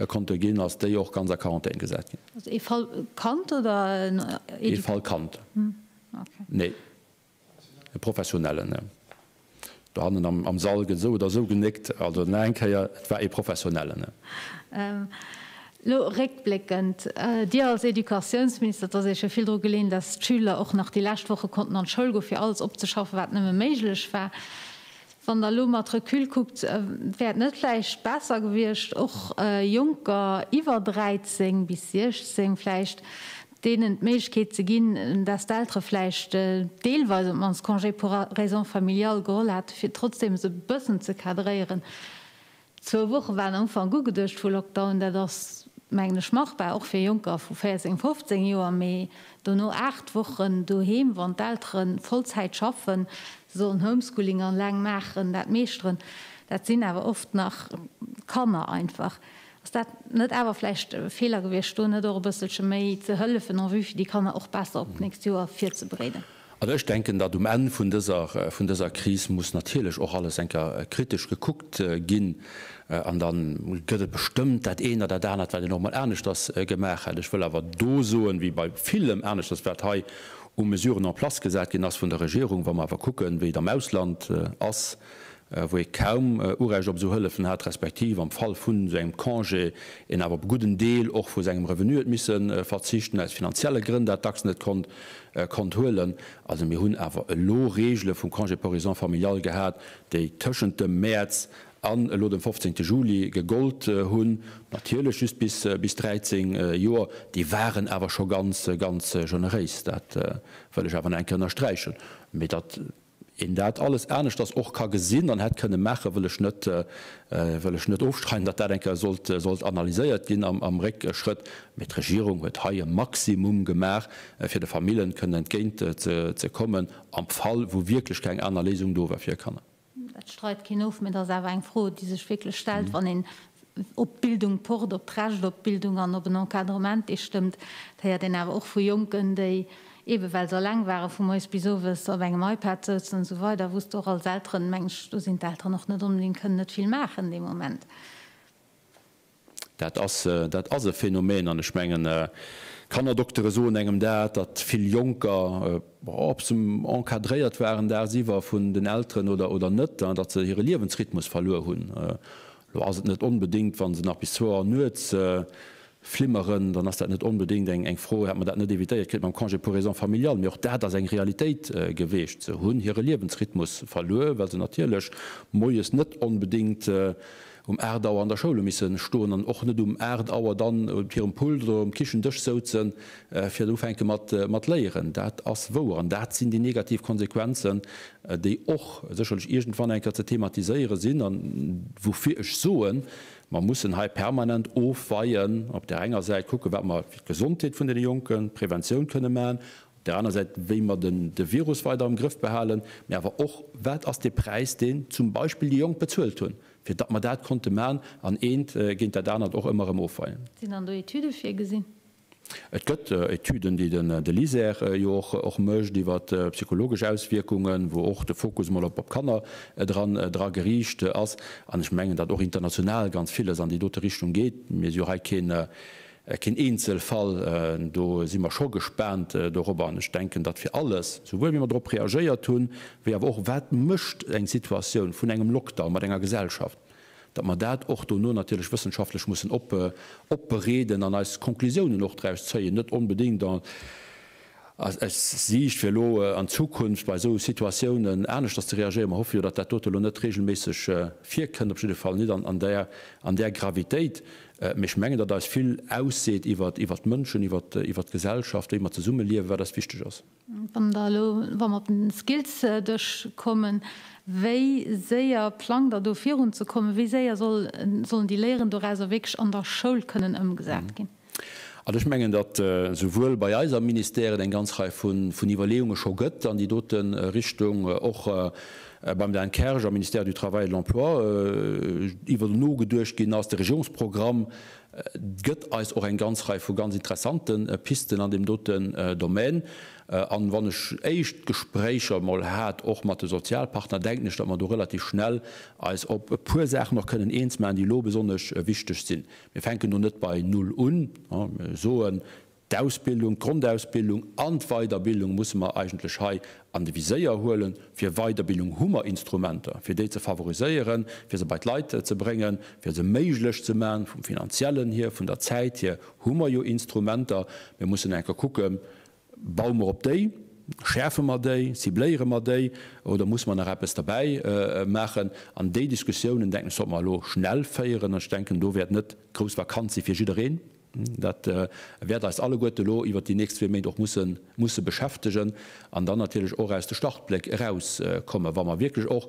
konnte ginn, ass déi och ganz a Quarantän gesat ginn. Also ee Fall Kand oder en Educateur? Ee Fall Kand. Nee, e Professionellen. Dohannen am Sall gëtt esou oder esou genéckt. Also nach eng Kéier, et war ee Professionellen. Elo réckbléckend, Dir als Educatiounsminister, et ass Iech jo vill dru geleeën, datt d'Schüler och nach déi lescht Woche konnten an d'Schoul goen, fir alles opzeschaffen, wat nëmme méiglech war. Wann Der elo mat Recul kuckt, wär et net vläicht besser gewiescht, och Jonker iwwer 13 bis 16 vläicht deenen d'Méiglechkeet ze ginn, dass d'Eltere vläicht deelweis op d'mannst Congé pour raisons familiales geholl hätten, fir trotzdeem se e bëssen ze cadréieren? Zwou Woche waren am Ufank ugeduecht vu Lockdown, dat ass, mengen ech, machbar, och fir Jonker vu 14, 15 Joer, mee dono 8 Wochen doheem, wann d'Eltere Vollzäit schaffen, se sollen Homeschooling an eleng maachen, dat meeschteren, dat sinn awer oft nach Kanner einfach. Ass dat net awer vläicht e Feeler gewiescht, do net och e bësselche méi ze hëllefen en vue fir déi Kanner och besser op d'nächst Joer virzebereeden? Also ech denken, datt um Enn vun dëser, vun dëser Kris muss natierlech och alles eng Kéier kritesch gekuckt ginn. An da gëtt et bestëmmt dat eent oder dat anert, wat een och mol aneschters gemaach hätt. Ech wëll awer do soen, wéi bei villem aneschters, wat hei u Mesuren en place gesat ginn ass vun der Regierung, wa mer awer kucken, wéi et am Ausland ass, wou ee kaum Urecht op esou Hëllefen hat, respektiv am Fall vun esou engem Congé een awer op e gudden Deel och vu sengem Revenu huet misse verzichten, aus finanzielle Grënn dat dacks net konnt konnt huelen. Also mir hunn awer elo Regele vum Congé pour raisons familiales gehat, déi tëschent dem Mäerz an elo dem 15. Juli gegollt hunn, natierlech just bis bis 13 Joer. Déi waren awer scho ganz, ganz generéis, dat wëll ech awer nach eng Kéier ënnersträichen. Mee datt een dat alles aneschters och ka gesinn an hätt kënne maachen, wëll ech net, wëll ech net ofstreiden, datt dat eng Kéier sollt, sollt analyséiert ginn am, am Réckschrëtt. Mee d'Regierung huet hei e Maximum gemaach, fir de Famillen kënnen entgéint ze, ze kommen, am Fall wou wierklech keng aner Léisung do war fir hir Kanner. Dat streit keen of, mee et ass awer eng Fro, déi sech wierklech stellt, wann een op d'Bildung pocht, op d'Recht op d'Bildung an op en Encadrement, dee stëmmt. Dat héiert een awer och vu Jonken, déi, eebe well se eleng waren, vu moies bis owes op engem iPad souzen an esou weider, wou s de och als Elteren, meng ech, do sinn d'Elteren och net onbedéngt, kënnen net vill maachen dee Moment. Dat ass, dat ass e Phänomen an ech mengen, Kannerdoktere soen engem dat, datt vill Jonker, ob se encadréiert waren dagsiwwer vun den Elteren oder, oder net, datt se hire Liewensrhythmus verluer hunn. Elo ass et net onbedéngt, wa se nach bis zwou Auer nuets flimmeren, dann ass dat net onbedéngt eng Fro, hätt mer dat net évitéiert kritt mam Congé pour raisons familiales. Mee och dat ass eng Realitéit geweecht. Se hunn hire Liewensrhythmus verluer, well se natierlech moies net onbedéngt um 8 Auer an der Schoul hu misse stoen an och net um 8 Auer dann op hirem Pult oder um Kichendësch souzen, fir ufänke mat léieren. Dat ass wouer an dat sinn déi negativ Konsequenzen, déi och sécherlech iergendwann eng Kéier ze thematiséiere sinn an woufir ech soen, mer mussen hei permanent ofweien, op där enger Säit kucken, wat mer fir d'Gesondheet vun deene Jonken, d'Preventioun kënne maachen, op där aner Säit, wéi mer de Virus weider am Grëff behalen, mä awer och, wat ass dee Präis, deen zum Beispill déi Jonk bezuelt hunn, fir datt mer dat konnte maachen an eent géint dat anert och ëmmer erëm ofweien. Sinn dann do Etüde virgesinn? Et gëtt Etüden, déi de LISER jo och mécht iwwer psychologesch Auswierkungen, wou och de Fokus emol op d'Kanner dra geriicht ass. An ech mengen, datt och international ganz villes an déi dote Richtung geet. Mir si jo hei keen Eenzelfall. Do si mer scho gespaant dorobber. An ech denken, datt fir alles, souwuel wéi mer drop reagéiert hunn, wéi awer och wat mécht eng Situatioun vun engem Lockdown mat enger Gesellschaft, datt mer dat och dono natierlech wëssenschaftlech mussen opbereeden an eis Konklusiounen och draus zéien, net onbedéngt aus Siicht fir elo an Zukunft bei esou Situatiounen aneschters ze reagéieren. Mer hoffe jo, datt dat dote elo net regelméisseg virkënnt, op jidde Fall net an där Gravitéit. Mee ech mengen, datt eis vill ausseet iwwert d'Mënschen, iwwert d'Gesellschaft, wéi mer zesummeliewen, wat eis wichteg ass. Wann Der elo, wa mer op den Skills-Dësch kommen, wéi séier plangt Der do virunzekommen? Wéi séier soll, sollen déi Léieren dorauser wierklech an der Schoul kënnen ëmgesat ginn? Also ech mengen, datt souwuel bei eis am Ministère et eng ganz Rei vun Iwwerleeunge scho gëtt an déi dote Richtung, och beim Dan Kersch am Ministère du Travail et de l'Emploi iwwer nogeduecht ginn ass. De Regierungsprogramm gëtt eis och eng ganz Rei vu ganz interessante Pisten an deem doten Domän. An wann ech éischt Gespréicher emol hat, och mat de Sozialpartner, denken ech, datt mer do relativ schnell eis op e puer Saachen och kënnen eens maachen, déi elo besonnesch wichteg sinn. Mir fänken do net bei Null un. Mir soen, D'Ausbildung, d'Grondausbildung an d'Weiderbildung musse mer eigentlech hei an de Viséier huelen. Fir Weiderbildung hu mer Instrumenter, fir déi ze favoriséieren, fir se bei d'Leit ze bréngen, fir se méiglech ze maachen. Vum Finanziellen hier, vun der Zäit hier hu mer jo Instrumenter. Mir mussen enker kucken, Baue mer op déi, schäerfe mer déi, cibléiere mer déi oder musse mer nach eppes derbäi maachen? An déi Diskussiounen, denken ech, sollte mer elo schnell féieren. An ech denken, do wäert net grouss Vakanz si fir jiddereen. Dat wäert eis alleguerte elo iwwert déi nächst zwee Méint och musse musse beschäftegen an dann natierlech och aus de Startbléck erauskommen, wa mer wierklech och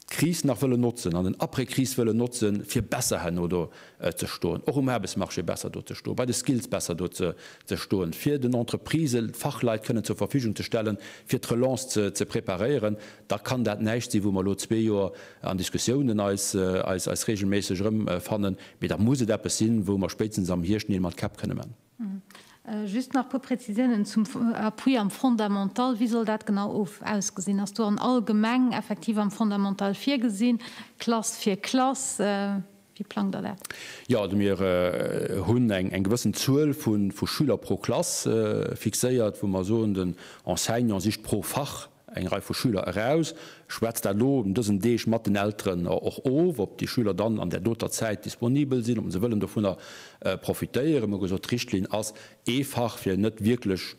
d'Kris nach wëllen notzen an den Après-Kris wëllen notzen, fir besser herno do ze stoen, och um Aarbechtsmarché besser do ze stoen, bei de Skills besser do ze stoen, fir den Entreprisen d'Fachleit kënnen zur Verfügung ze stellen, fir d'Relance ze preparéieren, da kann dat näischt sinn, wou mer elo zwee Joer an Diskussiounen eis eis regelméisseg erëmfannen, mee da muss et eppes sinn, wou mer spéitstens am Hierscht Neel mat Käpp kënne man. Just nach e puer Präzisiounen zum Appui am Fondamental. Wéi soll dat genau of ausgesinn? Ass do an all Gemeng effektiv am Fondamental virgesinn, Klass fir Klass? Wéi plangt Der dat? Jo, also mir hunn eng gewëssen Zuel vu Schüler pro Klass fixéiert, wou mer soen, den Enseignant sicht pro Fach eng Rei vu Schüler eraus, schwätzt dat elo an dësen Deeg mat den Elteren och of, ob déi Schüler dann an där doter Zäit disponibel sinn, ob se wëllen dovunner profitéieren. Mir hu gesot, d'Richtlinn ass ee Fach, fir net wierklech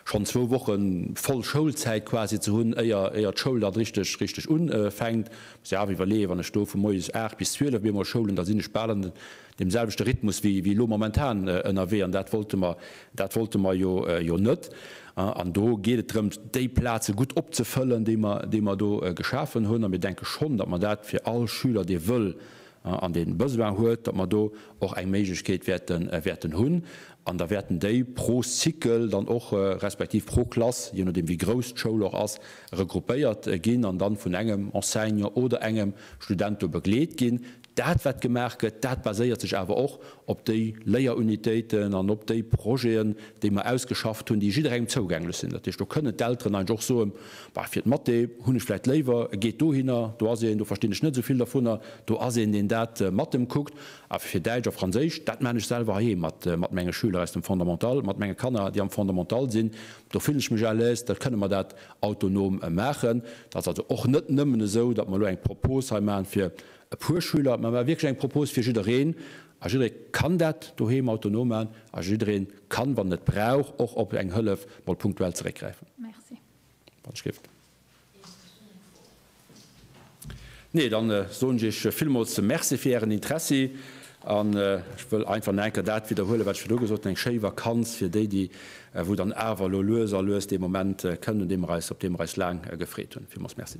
schonn zwou Woche voll Schoulzäit quasi ze hunn, éier éier d'Schoul dann richteg richteg unfänkt. Muss ee awer iwwerleeën, wann ech do vu moies 8 bis 12 op eemol Schoul hunn, da sinn ech bal an deem selwechte Rhythmus wéi wéi elo momentan ënnerwee an dat wollte mer dat wollte mer jo jo net. An do geet et drëms, déi Plaze gutt opzefëllen, déi mer déi mer do geschafen hunn. A mir denke schonn, datt mer dat fir all Schüler, dee wëll an dee Besoin huet, datt mer do och eng Méiglechkeet wäerten wäerten hunn. An da wäerten déi pro Cycle dann och, respektiv pro Klass, je nodeem wéi grouss d'Schoul och ass, regroupéiert ginn an dann vun engem Enseignant oder engem Student do begleet ginn. Dat wat gemaach gëtt, dat baséiert sech awer och op déi Léierunitéiten an op déi Projeten, déi mer ausgeschafft hunn, déi jidderengem zougänglech sinn. Dat heescht, do kënnen d'Elteren eigentlech och soen, Bah, fir d'Mathé hunn ech vläicht léiwer, e geet dohinner, do ass een, do verstinn ech net esou vill dervunner, do ass een, deen dat mat em kuckt. A fir Däitsch a Franséisch, dat maan ech selwer heiheem mat menge Schüler. Schüler aus dem Fondamental, mat menge Kanner, déi am Fondamental sinn, do fillen ech mech à l'aise, da kënne mer dat autonom maachen. Dat ass also och net nëmmen esou, datt mer elo eng Propos hei maachen fir e puer Schüler, mä mer maache wierklech eng Propos fir jiddereen. A jidderee kann dat doheem autonom maachen a jidderee kann, wann en et brauch, och op eng Hëllef mol punktuell zeréckgräifen. Merci. Wann ech géif. Nee, dann soen ech Iech villmools Merci fir Ären Interessi an ech wëll einfach nach eng Kéier dat widderhuelen, wat ech virdru gesot hunn, eng schéi Vakanz fir déi, déi wou dann awer elo lues a lues dee Moment kënnt, un deem mer eis, op dee mer eis laang gefreet hunn. Villmools Merci.